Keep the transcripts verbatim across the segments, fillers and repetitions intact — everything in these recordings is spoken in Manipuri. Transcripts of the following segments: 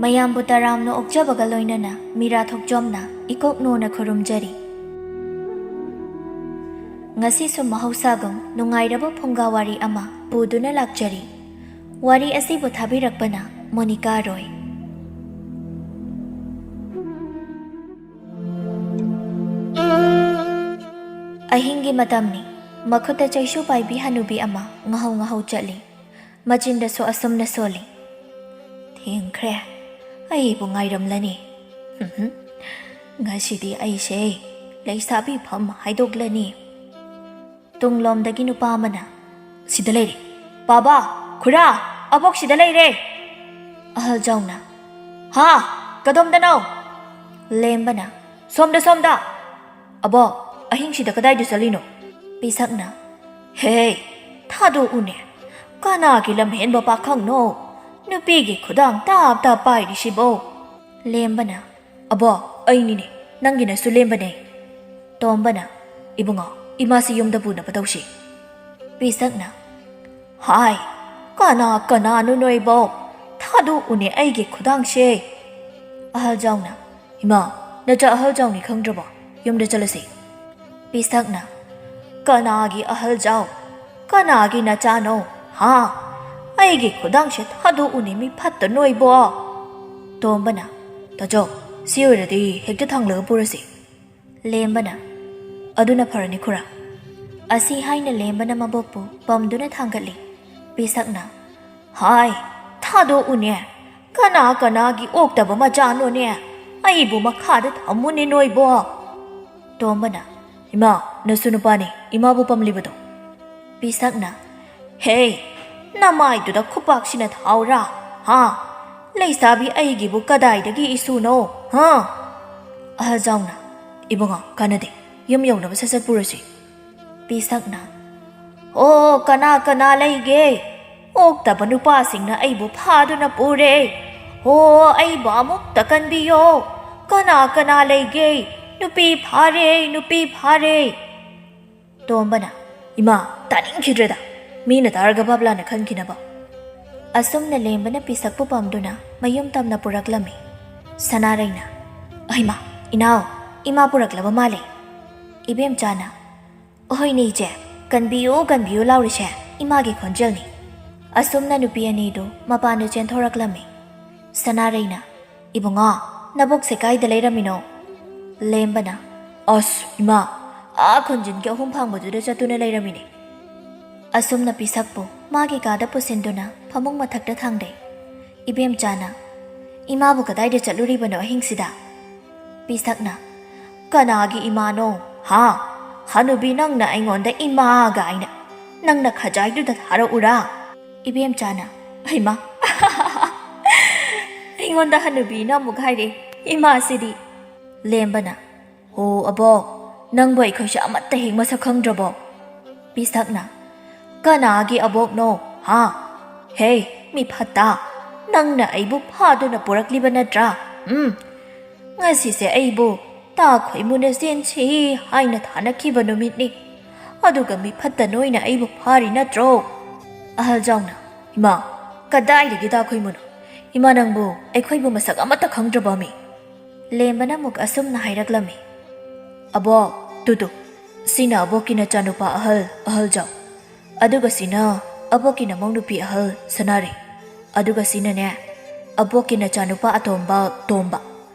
ꯃꯌꯥꯝꯕꯨ ꯇꯔꯥꯝꯅ ꯑꯣꯛꯆꯕꯒ ꯂꯣꯏꯅꯅ ꯃꯤꯔꯥ ꯊꯣꯛꯆꯣꯝꯅ ꯏꯀꯣꯛ ꯅꯣꯅ ꯈꯨꯔꯨꯝꯖꯔꯤ꯫ ꯉꯁꯤꯁꯨ ꯃꯍꯧꯁꯥꯒꯨꯝ ꯅꯨꯡꯉꯥꯏꯔꯕ ꯐꯨꯡꯒꯥ ꯋꯥꯔꯤ ꯑꯃ ꯄꯨꯗꯨꯅ ꯂꯥꯛꯆꯔꯤ꯫ ꯋꯥꯔꯤ ꯑꯁꯤꯕꯨ ꯊꯥꯕꯤꯔꯛꯄꯅ ꯃꯣꯅꯤꯀꯥ ꯔꯣꯏ꯫ ꯑꯍꯤꯡꯒꯤ ꯃꯇꯝꯅꯤ꯫ ꯃꯈꯨꯠꯇ ꯆꯩꯁꯨ ꯄꯥꯏꯕꯤ ꯍꯅꯨꯕꯤ ꯑꯃ ꯉꯥꯍꯧ ꯉꯥꯍꯧ ꯆꯠꯂꯤ꯫ ꯃꯆꯤꯟꯗꯁꯨ ꯑꯁꯨꯝꯅ ꯁꯣꯜꯂꯤ, "ꯊꯦꯡꯈ꯭ꯔꯦ, ꯑꯩꯕꯨ ꯉꯥꯏꯔꯝꯂꯅꯤ꯫ ꯍꯨꯝ ꯍꯨꯝ꯫ ꯉꯁꯤꯗꯤ ꯑꯩꯁꯦ ꯂꯩꯁꯥꯕꯤ ꯐꯝ ꯍꯥꯏꯗꯣꯛꯂꯅꯤ꯫" ꯇꯨꯡꯂꯣꯝꯗꯒꯤ ꯅꯨꯄꯥ ꯑꯃꯅ, "ꯁꯤꯗ ꯂꯩꯔꯦ꯫ ꯄꯥꯕ, ꯈꯨꯔꯥ, ꯑꯕꯣꯛ ꯁꯤꯗ ꯂꯩꯔꯦ꯫" ꯑꯍꯜ ꯖꯥꯎꯅ, "ꯍꯥ? ꯀꯗꯣꯝꯗꯅꯣ?" ꯂꯦꯝꯕꯅ, "ꯁꯣꯝꯗ, ꯁꯣꯝꯗ꯫" "ꯑꯕꯣꯛ, ꯑꯍꯤꯡꯁꯤꯗ ꯀꯗꯥꯏꯗ ꯆꯠꯂꯤꯅꯣ?" ꯄꯤꯁꯛꯅ, "ꯍꯦ, ꯊꯥꯗꯣꯛꯎꯅꯦ꯫ ꯀꯅꯥꯒꯤ ꯂꯝꯍꯦꯟꯕ ꯄꯥꯈꯪꯅꯣ ꯅꯨꯄꯤꯒꯤ ꯈꯨꯗꯥꯡ ꯇꯥꯞ ꯇꯥꯞ ꯄꯥꯏꯔꯤꯁꯤꯕꯣ?" ꯂꯦꯝꯕꯅ, "ꯑꯕꯣꯛ, ꯑꯩꯅꯤꯅꯦ, ꯅꯪꯒꯤ ꯅꯁꯨ ꯂꯦꯝꯕꯅꯦ꯫" ꯇꯣꯝꯕꯅ, "ꯏꯕꯨꯡꯉꯣ, ꯏꯃꯥꯁꯤ ꯌꯨꯝꯗ ꯄꯨꯅꯕ ꯇꯧꯁꯤ꯫" ꯄꯤꯁꯛꯅ, "ꯍꯥꯏ, ꯀꯅꯥ ꯀꯅꯥꯅꯣ ꯅꯣꯏꯕꯣ? ꯊꯥꯗꯣꯛꯎꯅꯦ ꯑꯩꯒꯤ ꯈꯨꯗꯥꯡꯁꯦ꯫" ꯑꯍꯜ ꯖꯥꯎꯅ, "ꯏꯃꯥ, ꯅꯆꯥ ꯑꯍꯜ ꯖꯥꯎꯅꯤ ꯈꯪꯗ꯭ꯔꯕꯣ? ꯌꯨꯝꯗ ꯆꯠꯂꯁꯤ꯫" ꯄꯤꯁꯛꯅ, "ꯀꯅꯥꯒꯤ ꯑꯍꯜ ꯖꯥꯎ? ꯀꯅꯥꯒꯤ ꯅꯆꯥꯅꯣ? ꯍꯥ? ꯑꯩꯒꯤ ꯈꯨꯗꯥꯡꯁꯦ ꯊꯥꯗꯣꯛꯎꯅꯦ ꯃꯤ ꯐꯠꯇ ꯅꯣꯏꯕꯣ꯫" ꯇꯣꯝꯕꯅ, "ꯇꯥꯆꯧ, ꯁꯤ ꯑꯣꯏꯔꯗꯤ ꯍꯦꯛꯇ ꯊꯥꯡꯂꯒ ꯄꯨꯔꯁꯤ꯫" ꯂꯦꯝꯕꯅ, "ꯑꯗꯨꯅ ꯐꯔꯅꯤ ꯈꯨꯔꯥ꯫" ꯑꯁꯤ ꯍꯥꯏꯅ ꯂꯦꯝꯕꯅ ꯃꯕꯣꯛꯄꯨ ꯄꯝꯗꯨꯅ ꯊꯥꯡꯒꯠꯂꯤ꯫ ꯄꯤꯁꯛꯅ, "ꯍꯥꯏ, ꯊꯥꯗꯣꯛꯎꯅꯦ꯫ ꯀꯅꯥ ꯀꯅꯥꯒꯤ ꯑꯣꯛꯇꯕ ꯃꯆꯥꯅꯣꯅꯦ? ꯑꯩꯕꯨ ꯃꯈꯥꯗ ꯊꯝꯃꯨꯅꯦ ꯅꯣꯏꯕꯣ꯫" ꯇꯣꯝꯕꯅ, "ꯏꯃꯥ, ꯅꯁꯨ ꯅꯨꯄꯥꯅꯤ, ꯏꯃꯥꯕꯨ ꯄꯝꯂꯤꯕꯗꯣ꯫" ꯄꯤꯁꯛꯅ, "ꯍꯦ, ꯅꯃꯥꯏꯗꯨꯗ ꯈꯨꯄꯥꯛꯁꯤꯅ ꯊꯥꯎꯔꯥ? ꯍꯥ? ꯂꯩꯁꯥꯕꯤ ꯑꯩꯒꯤꯕꯨ ꯀꯗꯥꯏꯗꯒꯤ ꯏꯁꯨꯅꯣ? ꯍꯥ?" ꯑꯍꯜ ꯖꯥꯎꯅ, "ꯏꯕꯨꯡꯉꯣ, ꯀꯥꯟꯅꯗꯦ꯫ ꯌꯨꯝ ꯌꯧꯅꯕ ꯁꯠ ꯁꯠ ꯄꯨꯔꯁꯤ꯫" ꯄꯤꯁꯛꯅ, "ꯑꯣ, ꯀꯅꯥ ꯀꯅꯥ ꯂꯩꯒꯦ? ꯑꯣꯛꯇꯕ ꯅꯨꯄꯥꯁꯤꯡꯅ ꯑꯩꯕꯨ ꯐꯥꯗꯨꯅ ꯄꯨꯔꯦ꯫ ꯑꯣ, ꯑꯩꯕꯨ ꯑꯃꯨꯛꯇ ꯀꯟꯕꯤꯌꯣ꯫ ꯀꯅꯥ ꯀꯅꯥ ꯂꯩꯒꯦ? ꯅꯨꯄꯤ ꯐꯥꯔꯦ, ꯅꯨꯄꯤ ꯐꯥꯔꯦ꯫" ꯇꯣꯝꯕꯅ, "ꯏꯃꯥ, ꯇꯥꯅꯤꯡꯈꯤꯗ꯭ꯔꯦꯗ꯫ ꯃꯤꯅ ꯇꯥꯔꯒ ꯚꯥꯞ ꯂꯥꯟꯅ ꯈꯟꯈꯤꯅꯕ꯫" ꯑꯁꯨꯝꯅ ꯂꯦꯝꯕꯅ ꯄꯤꯁꯛꯄꯨ ꯄꯝꯗꯨꯅ ꯃꯌꯨꯝ ꯇꯝꯅ ꯄꯨꯔꯛꯂꯝꯃꯤ꯫ ꯁꯅꯥꯔꯩꯅ, "ꯑꯩꯃ, ꯏꯅꯥꯎ, ꯏꯃꯥ ꯄꯨꯔꯛꯂꯕ ꯃꯥꯜꯂꯦ꯫" ꯏꯕꯦꯝꯆꯥꯅ, "ꯑꯍꯣꯏꯅꯦ ꯏꯆꯦ, ꯀꯟꯕꯤꯌꯨ ꯀꯟꯕꯤꯌꯨ ꯂꯥꯎꯔꯤꯁꯦ ꯏꯃꯥꯒꯤ ꯈꯣꯟꯖꯦꯜꯅꯤ꯫" ꯑꯁꯨꯝꯅ ꯅꯨꯄꯤ ꯑꯅꯤꯗꯨ ꯃꯄꯥꯟꯗ ꯆꯦꯟꯊꯣꯔꯛꯂꯝꯃꯤ꯫ ꯁꯅꯥꯔꯩꯅ, "ꯏꯕꯨꯡꯉꯣ, ꯅꯕꯣꯛꯁꯦ ꯀꯥꯏꯗ ꯂꯩꯔꯝꯃꯤꯅꯣ?" ꯂꯦꯝꯕꯅ, "ꯑꯁ ꯏꯃꯥ, ꯑꯥ ꯈꯨꯟꯖꯤꯟꯒꯤ ꯑꯍꯨꯝ ꯐꯥꯡꯕꯗꯨꯗ ꯆꯠꯇꯨꯅ ꯂꯩꯔꯝꯃꯤꯅꯦ꯫" ꯑꯁꯨꯝꯅ ꯄꯤꯁꯛꯄꯨ ꯃꯥꯒꯤ ꯀꯥꯗ ꯄꯨꯁꯤꯟꯗꯨꯅ ꯐꯃꯨꯡ ꯃꯊꯛꯇ ꯊꯥꯡꯗꯩ꯫ ꯏꯕꯦꯝꯆꯥꯅ, "ꯏꯃꯥꯕꯨ ꯀꯗꯥꯏꯗ ꯆꯠꯂꯨꯔꯤꯕꯅꯣ ꯑꯍꯤꯡꯁꯤꯗ?" ꯄꯤꯁꯛꯅ, "ꯀꯅꯥꯒꯤ ꯏꯃꯥꯅꯣ? ꯍꯥ? ꯍꯅꯨꯕꯤ, ꯅꯪꯅ ꯑꯩꯉꯣꯟꯗ ꯏꯃꯥ ꯀꯥꯏꯅ? ꯅꯪꯅ ꯈꯖꯥꯏꯗꯨꯗ ꯊꯥꯔꯛꯎꯔꯥ?" ꯏꯕꯦꯝꯆꯥꯅ, "ꯍꯩꯃꯥ, ꯑꯩꯉꯣꯟꯗ ꯍꯅꯨꯕꯤꯅ ꯑꯃꯨꯛ ꯍꯥꯏꯔꯦ, ꯏꯃꯥꯁꯤꯗꯤ!" ꯂꯦꯝꯕꯅ, "ꯍꯣ ꯑꯕꯣꯛ, ꯅꯪꯕꯨ ꯑꯩꯈꯣꯏꯁꯦ ꯑꯃꯠꯇ ꯍꯦꯛ ꯃꯁꯛ ꯈꯪꯗ꯭ꯔꯕꯣ?" ꯄꯤꯁꯛꯅ, "ꯀꯅꯥꯒꯤ ꯑꯕꯣꯛꯅꯣ? ꯍꯥ? ꯍꯦ, ꯃꯤ ꯐꯠꯇ, ꯅꯪꯅ ꯑꯩꯕꯨ ꯐꯥꯗꯨꯅ ꯄꯨꯔꯛꯂꯤꯕ ꯅꯠꯇ꯭ꯔꯥ? ꯎꯝ, ꯉꯁꯤꯁꯦ ꯑꯩꯕꯨ ꯇꯥ ꯈꯣꯏꯃꯨꯅ ꯆꯦꯟꯁꯤ ꯍꯥꯏꯅ ꯊꯥꯅꯈꯤꯕ ꯅꯨꯃꯤꯠꯅꯤ꯫ ꯑꯗꯨꯒ ꯃꯤ ꯐꯠꯇ ꯅꯣꯏꯅ ꯑꯩꯕꯨ ꯐꯥꯔꯤ ꯅꯠꯇ꯭ꯔꯣ?" ꯑꯍꯜ ꯖꯥꯎꯅ, "ꯏꯃꯥ, ꯀꯗꯥꯏꯗꯒꯤ ꯇꯥ ꯈꯣꯏꯃꯨꯅꯣ? ꯏꯃꯥ, ꯅꯪꯕꯨ ꯑꯩꯈꯣꯏꯕꯨ ꯃꯁꯛ ꯑꯃꯠꯇ ꯈꯪꯗ꯭ꯔꯕ ꯃꯤ?" ꯂꯦꯝꯕꯅ ꯑꯃꯨꯛ ꯑꯁꯨꯝꯅ ꯍꯥꯏꯔꯛꯂꯝꯃꯤ꯫ "ꯑꯕꯣꯛ, ꯇꯨꯗꯨ, ꯁꯤꯅ ꯑꯕꯣꯛꯀꯤ ꯅꯆꯥꯅꯨꯄꯥ ꯑꯍꯜ, ꯑꯍꯜ ꯖꯥꯎ꯫ ꯑꯗꯨꯒ ꯁꯤꯅ ꯑꯕꯣꯛꯀꯤ ꯅꯃꯧ ꯅꯨꯄꯤ ꯑꯍꯜ, ꯁꯅꯥꯔꯩ꯫ ꯑꯗꯨꯒ ꯁꯤꯅꯅꯦ, ꯑꯕꯣꯛꯀꯤ ꯅꯆꯥꯅꯨꯄꯥ ꯑꯇꯣꯝꯕ, ꯇꯣꯝꯕ꯫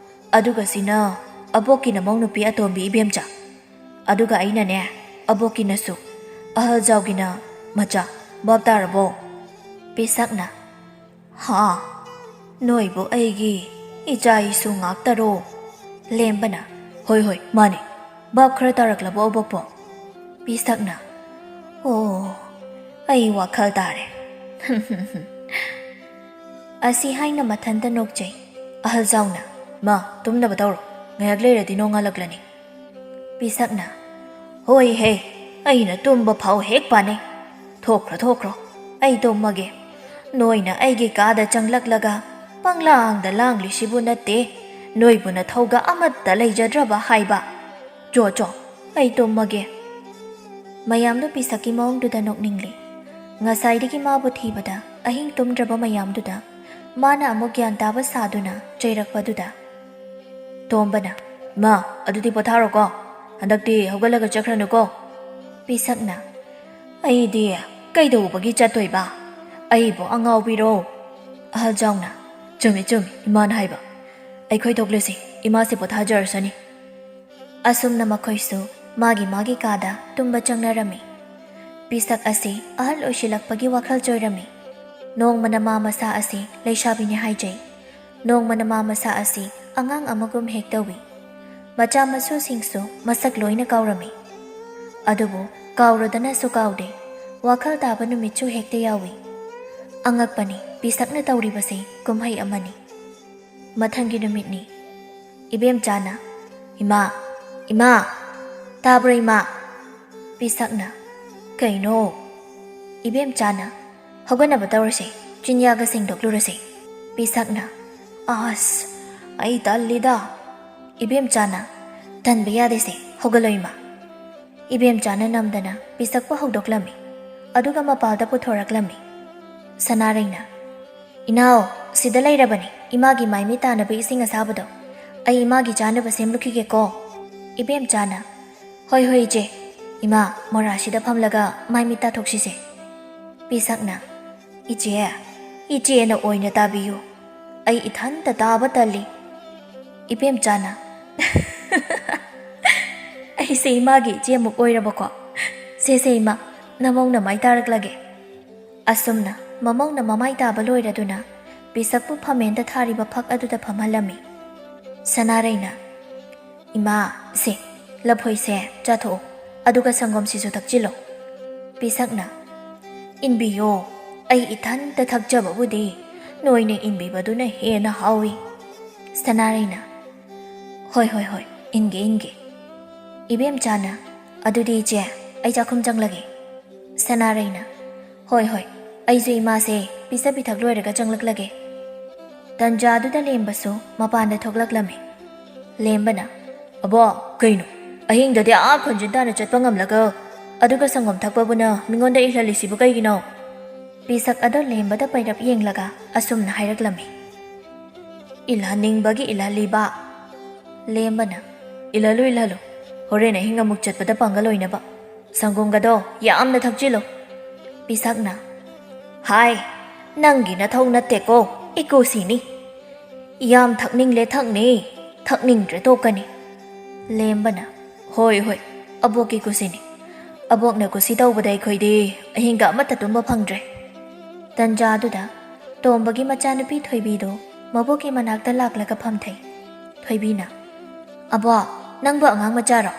ꯑꯗꯨꯒ ꯁꯤꯅ ꯑꯕꯣꯛꯀꯤ ꯅꯃꯧ ꯅꯨꯄꯤ ꯑꯇꯣꯝꯕꯤ, ꯏꯕꯦꯝꯆꯥ꯫ ꯑꯗꯨꯒ ꯑꯩꯅꯅꯦ, ꯑꯕꯣꯛꯀꯤ ꯅꯁꯨ, ꯑꯍꯜ ꯖꯥꯎꯒꯤꯅ ꯃꯆꯥ꯫ ꯚꯥꯞ ꯇꯥꯔꯕꯣ?" ꯄꯤꯁꯛꯅ, "ꯍꯥ? ꯅꯣꯏꯕꯨ ꯑꯩꯒꯤ ꯏꯆꯥ ꯏꯁꯨ ꯉꯥꯛꯇꯔꯣ?" ꯂꯦꯝꯕꯅ, "ꯍꯣꯏ, ꯍꯣꯏ, ꯃꯥꯅꯦ꯫ ꯚꯥꯞ ꯈꯔ ꯇꯥꯔꯛꯂꯕꯣ ꯑꯕꯣꯛꯄꯣ?" ꯄꯤꯁꯛꯅ, "ꯑꯣ, ꯑꯩ ꯋꯥꯈꯜ ꯇꯥꯔꯦ꯫" ꯑꯁꯤ ꯍꯥꯏꯅ ꯃꯊꯟꯇ ꯅꯣꯛꯆꯩ꯫ ꯑꯍꯜ ꯖꯥꯎꯅ, "ꯃꯥ, ꯇꯨꯝꯅꯕ ꯇꯧꯔꯣ꯫ ꯉꯥꯏꯍꯥꯛ ꯂꯩꯔꯗꯤ ꯅꯣꯡꯉꯥꯜꯂꯛꯂꯅꯤ꯫" ꯄꯤꯁꯛꯅ, "ꯍꯣꯏ ꯍꯦ, ꯑꯩꯅ ꯇꯨꯝꯕ ꯐꯥꯎ ꯍꯦꯛ ꯄꯥꯅꯩ꯫ ꯊꯣꯛꯈ꯭ꯔꯣ, ꯊꯣꯛꯈ꯭ꯔꯣ, ꯑꯩ ꯇꯨꯝꯃꯒꯦ꯫ ꯅꯣꯏꯅ ꯑꯩꯒꯤ ꯀꯥꯗ ꯆꯪꯂꯛꯂꯒ ꯄꯪꯂꯥꯡꯗ ꯂꯥꯡꯂꯤꯁꯤꯕꯨ ꯅꯠꯇꯦ, ꯅꯣꯏꯕꯨ ꯅꯊꯧꯒ ꯑꯃꯠꯇ ꯂꯩꯖꯗ꯭ꯔꯕ ꯍꯥꯏꯕ꯫ ꯆꯣ, ꯆꯣ, ꯑꯩ ꯇꯨꯝꯃꯒꯦ꯫" ꯃꯌꯥꯝꯗꯨ ꯄꯤꯁꯛꯀꯤ ꯃꯑꯣꯡꯗꯨꯗ ꯅꯣꯛꯅꯤꯡꯂꯤ꯫ ꯉꯁꯥꯏꯗꯒꯤ ꯃꯥꯕꯨ ꯊꯤꯕꯗ ꯑꯍꯤꯡ ꯇꯨꯝꯗ꯭ꯔꯕ ꯃꯌꯥꯝꯗꯨꯗ ꯃꯥꯅ ꯑꯃꯨꯛ ꯒ꯭ꯌꯥꯟ ꯇꯥꯕ ꯁꯥꯗꯨꯅ ꯆꯩꯔꯛꯄꯗꯨꯗ ꯇꯣꯝꯕꯅ, "ꯏꯃꯥ, ꯑꯗꯨꯗꯤ ꯄꯣꯊꯥꯔꯣꯀꯣ, ꯍꯟꯗꯛꯇꯤ ꯍꯧꯒꯠꯂꯒ ꯆꯠꯈ꯭ꯔꯅꯨꯀꯣ꯫" ꯄꯤꯁꯛꯅ, "ꯑꯩꯗꯤ ꯀꯩꯗꯧꯕꯒꯤ ꯆꯠꯇꯣꯏꯕ? ꯑꯩꯕꯨ ꯑꯉꯥꯎꯕꯤꯔꯣ?" ꯑꯍꯜ ꯖꯥꯎꯅ, "ꯆꯨꯝꯃꯤ, ꯆꯨꯝꯃꯤ ꯏꯃꯥꯅ ꯍꯥꯏꯕ꯫ ꯑꯩꯈꯣꯏ ꯊꯣꯛꯂꯁꯤ, ꯏꯃꯥꯁꯦ ꯄꯣꯊꯥꯖꯔꯁꯅꯤ꯫" ꯑꯁꯨꯝꯅ ꯃꯈꯣꯏꯁꯨ ꯃꯥꯒꯤ ꯃꯥꯒꯤ ꯀꯥꯗ ꯇꯨꯝꯕ ꯆꯪꯅꯔꯝꯃꯤ꯫ ꯄꯤꯁꯛ ꯑꯁꯤ ꯑꯍꯜ ꯑꯣꯏꯁꯤꯜꯂꯛꯄꯒꯤ ꯋꯥꯈꯜ ꯆꯣꯏꯔꯝꯃꯤ꯫ ꯅꯣꯡꯃꯅ ꯃꯥ ꯃꯁꯥ ꯑꯁꯤ ꯂꯩꯁꯥꯕꯤꯅꯤ ꯍꯥꯏꯖꯩ, ꯅꯣꯡꯃꯅ ꯃꯥ ꯃꯁꯥ ꯑꯁꯤ ꯑꯉꯥꯡ ꯑꯃꯒꯨꯝ ꯍꯦꯛ ꯇꯧꯏ꯫ ꯃꯆꯥ ꯃꯁꯨꯁꯤꯡꯁꯨ ꯃꯁꯛ ꯂꯣꯏꯅ ꯀꯥꯎꯔꯝꯃꯤ꯫ ꯑꯗꯨꯕꯨ ꯀꯥꯎꯔꯗꯅꯁꯨ ꯀꯥꯎꯗꯦ, ꯋꯥꯈꯜ ꯇꯥꯕ ꯅꯨꯃꯤꯠꯁꯨ ꯍꯦꯛꯇ ꯌꯥꯎꯏ꯫ ꯑꯉꯛꯄꯅꯤ, ꯄꯤꯁꯛꯅ ꯇꯧꯔꯤꯕꯁꯤ ꯀꯨꯝꯍꯩ ꯑꯃꯅꯤ꯫ ꯃꯊꯪꯒꯤ ꯅꯨꯃꯤꯠꯅꯤ꯫ ꯏꯕꯦꯝꯆꯥꯅ, "ꯏꯃꯥ, ꯏꯃꯥ, ꯇꯥꯕ꯭ꯔꯣ ꯏꯃꯥ?" ꯄꯤꯁꯛꯅ, "ꯀꯩꯅꯣ?" ꯏꯕꯦꯝꯆꯥꯅ, "ꯍꯧꯒꯠꯅꯕ ꯇꯧꯔꯁꯦ, ꯆꯤꯟꯌꯥꯒ ꯁꯦꯡꯗꯣꯛꯂꯨꯔꯁꯦ꯫" ꯄꯤꯁꯛꯅ, "ꯑꯁ, ꯑꯩ ꯇꯜꯂꯤꯗ꯫" ꯏꯕꯦꯝꯆꯥꯅ, "ꯇꯟꯕ ꯌꯥꯗꯦꯁꯦ, ꯍꯧꯒꯠꯂꯣ ꯏꯃꯥ꯫" ꯏꯕꯦꯝꯆꯥꯅ ꯅꯝꯗꯅ ꯄꯤꯁꯛꯄꯨ ꯍꯧꯗꯣꯛꯂꯝꯃꯤ, ꯑꯗꯨꯒ ꯃꯄꯥꯜꯗ ꯄꯨꯊꯣꯔꯛꯂꯝꯃꯤ꯫ ꯁꯅꯥꯔꯩꯅ, "ꯏꯅꯥꯎ, ꯁꯤꯗ ꯂꯩꯔꯕꯅꯤ ꯏꯃꯥꯒꯤ ꯃꯥꯏ ꯃꯤꯠ ꯇꯥꯅꯕ ꯏꯁꯤꯡ ꯑꯁꯥꯕꯗꯣ꯫ ꯑꯩ ꯏꯃꯥꯒꯤ ꯆꯥꯅꯕ ꯁꯦꯝꯂꯨꯈꯤꯒꯦꯀꯣ꯫" ꯏꯕꯦꯝꯆꯥꯅ, "ꯍꯣꯏ, ꯍꯣꯏ, ꯏꯆꯦ꯫ ꯏꯃꯥ, ꯃꯣꯔꯥꯁꯤꯗ ꯐꯝꯂꯒ ꯃꯥꯏ ꯃꯤꯠ ꯇꯥꯊꯣꯛꯁꯤꯁꯦ꯫" ꯄꯤꯁꯛꯅ, "ꯏꯆꯦ, ꯏꯆꯦꯅ ꯑꯣꯏꯅ ꯇꯥꯕꯤꯌꯨ꯫ ꯑꯩ ꯏꯊꯟꯇ ꯇꯥꯕ ꯇꯜꯂꯤ꯫" ꯏꯕꯦꯝꯆꯥꯅ, "ꯑꯩꯁꯦ ꯏꯃꯥꯒꯤ ꯏꯆꯦꯃꯨꯛ ꯑꯣꯏꯔꯕꯀꯣ꯫ ꯁꯦ, ꯁꯦ ꯏꯃꯥ, ꯅꯃꯧ ꯅꯃꯥꯏ ꯇꯥꯔꯛꯂꯒꯦ꯫" ꯑꯁꯨꯝꯅ ꯃꯃꯧꯅ ꯃꯃꯥꯏ ꯇꯥꯕ ꯂꯣꯏꯔꯗꯨꯅ ꯄꯤꯁꯛꯄꯨ ꯐꯝꯃꯦꯟꯗ ꯊꯥꯔꯤꯕ ꯐꯛ ꯑꯗꯨꯗ ꯐꯝꯍꯜꯂꯝꯃꯤ꯫ ꯁꯅꯥꯔꯩꯅ, "ꯏꯃꯥ, ꯁꯦ, ꯂꯐꯣꯏꯁꯦ ꯆꯥꯊꯣꯛꯑꯣ, ꯑꯗꯨꯒ ꯁꯪꯒꯣꯝꯁꯤꯁꯨ ꯊꯛꯆꯤꯜꯂꯣ꯫" ꯄꯤꯁꯛꯅ, "ꯏꯟꯕꯤꯌꯣ, ꯑꯩ ꯏꯊꯟꯇ ꯊꯛꯆꯕꯕꯨꯗꯤ ꯅꯣꯏꯅ ꯏꯟꯕꯤꯕꯗꯨꯅ ꯍꯦꯟꯅ ꯍꯥꯎꯏ꯫" ꯁꯅꯥꯔꯩꯅ, "ꯍꯣꯏ, ꯍꯣꯏ, ꯍꯣꯏ, ꯏꯟꯒꯦ, ꯏꯟꯒꯦ꯫" ꯏꯕꯦꯝꯆꯥꯅ, "ꯑꯗꯨꯗꯤ ꯏꯆꯦ, ꯑꯩ ꯆꯥꯛꯈꯨꯝ ꯆꯪꯂꯒꯦ꯫" ꯁꯅꯥꯔꯩꯅ, "ꯍꯣꯏ, ꯍꯣꯏ, ꯑꯩꯁꯨ ꯏꯃꯥꯁꯦ ꯄꯤꯖ ꯄꯤꯊꯛ ꯂꯣꯏꯔꯒ ꯆꯪꯂꯛꯂꯒꯦ꯫" ꯇꯟꯖꯥꯗꯨꯗ ꯂꯦꯝꯕꯁꯨ ꯃꯄꯥꯟꯗ ꯊꯣꯛꯂꯛꯂꯝꯃꯤ꯫ ꯂꯦꯝꯕꯅ, "ꯑꯕꯣ, ꯀꯩꯅꯣ? ꯑꯍꯤꯡꯗꯗꯤ ꯑꯥ ꯈꯣꯟꯖꯤꯟ ꯇꯥꯅ ꯆꯠꯄ ꯉꯝꯂꯒ, ꯑꯗꯨꯒ ꯁꯪꯒꯣꯝ ꯊꯛꯄꯕꯨꯅ ꯃꯤꯉꯣꯟꯗ ꯏꯜꯍꯜꯂꯤꯁꯤꯕꯨ ꯀꯩꯒꯤꯅꯣ?" ꯄꯤꯁꯛ ꯑꯗꯣ ꯂꯦꯝꯕꯗ ꯄꯩꯔꯞ ꯌꯦꯡꯂꯒ ꯑꯁꯨꯝꯅ ꯍꯥꯏꯔꯛꯂꯝꯃꯤ꯫ "ꯏꯜꯍꯟꯅꯤꯡꯕꯒꯤ ꯏꯜꯍꯜꯂꯤꯕ?" ꯂꯦꯝꯕꯅ, "ꯏꯜꯍꯜꯂꯨ, ꯏꯜꯍꯜꯂꯨ꯫ ꯍꯣꯔꯦꯟ ꯑꯍꯤꯡ ꯑꯃꯨꯛ ꯆꯠꯄꯗ ꯄꯥꯡꯒꯜ ꯑꯣꯏꯅꯕ꯫ ꯁꯪꯒꯣꯝꯒꯗꯣ ꯌꯥꯝꯅ ꯊꯛꯆꯤꯜꯂꯨ꯫" ꯄꯤꯁꯛꯅ, "ꯍꯥꯏ, ꯅꯪꯒꯤ ꯅꯊꯧ ꯅꯠꯇꯦꯀꯣ, ꯏꯀꯨꯁꯤꯅꯤ꯫ ꯌꯥꯝ ꯊꯛꯅꯤꯡꯂꯦ ꯊꯛꯅꯤ, ꯊꯛꯅꯤꯡꯗ꯭ꯔꯦ ꯇꯣꯛꯀꯅꯤ꯫" ꯂꯦꯝꯕꯅ, "ꯍꯣꯏ, ꯍꯣꯏ, ꯑꯕꯣꯛꯀꯤ ꯀꯨꯁꯤꯅꯤ꯫ ꯑꯕꯣꯛꯅ ꯀꯨꯁꯤ ꯇꯧꯕꯗ ꯑꯩꯈꯣꯏꯗꯤ ꯑꯍꯤꯡꯒ ꯑꯃꯠꯇ ꯇꯨꯝꯕ ꯐꯪꯗ꯭ꯔꯦ꯫" ꯇꯟꯖꯥꯗꯨꯗ ꯇꯣꯝꯕꯒꯤ ꯃꯆꯥꯅꯨꯄꯤ ꯊꯣꯏꯕꯤꯗꯨ ꯃꯕꯣꯛꯀꯤ ꯃꯅꯥꯛꯇ ꯂꯥꯛꯂꯒ ꯐꯝꯊꯩ꯫ ꯊꯣꯏꯕꯤꯅ, "ꯑꯕꯣꯛ, ꯅꯪꯕꯨ ꯑꯉꯥꯡ ꯃꯆꯥꯔꯣ?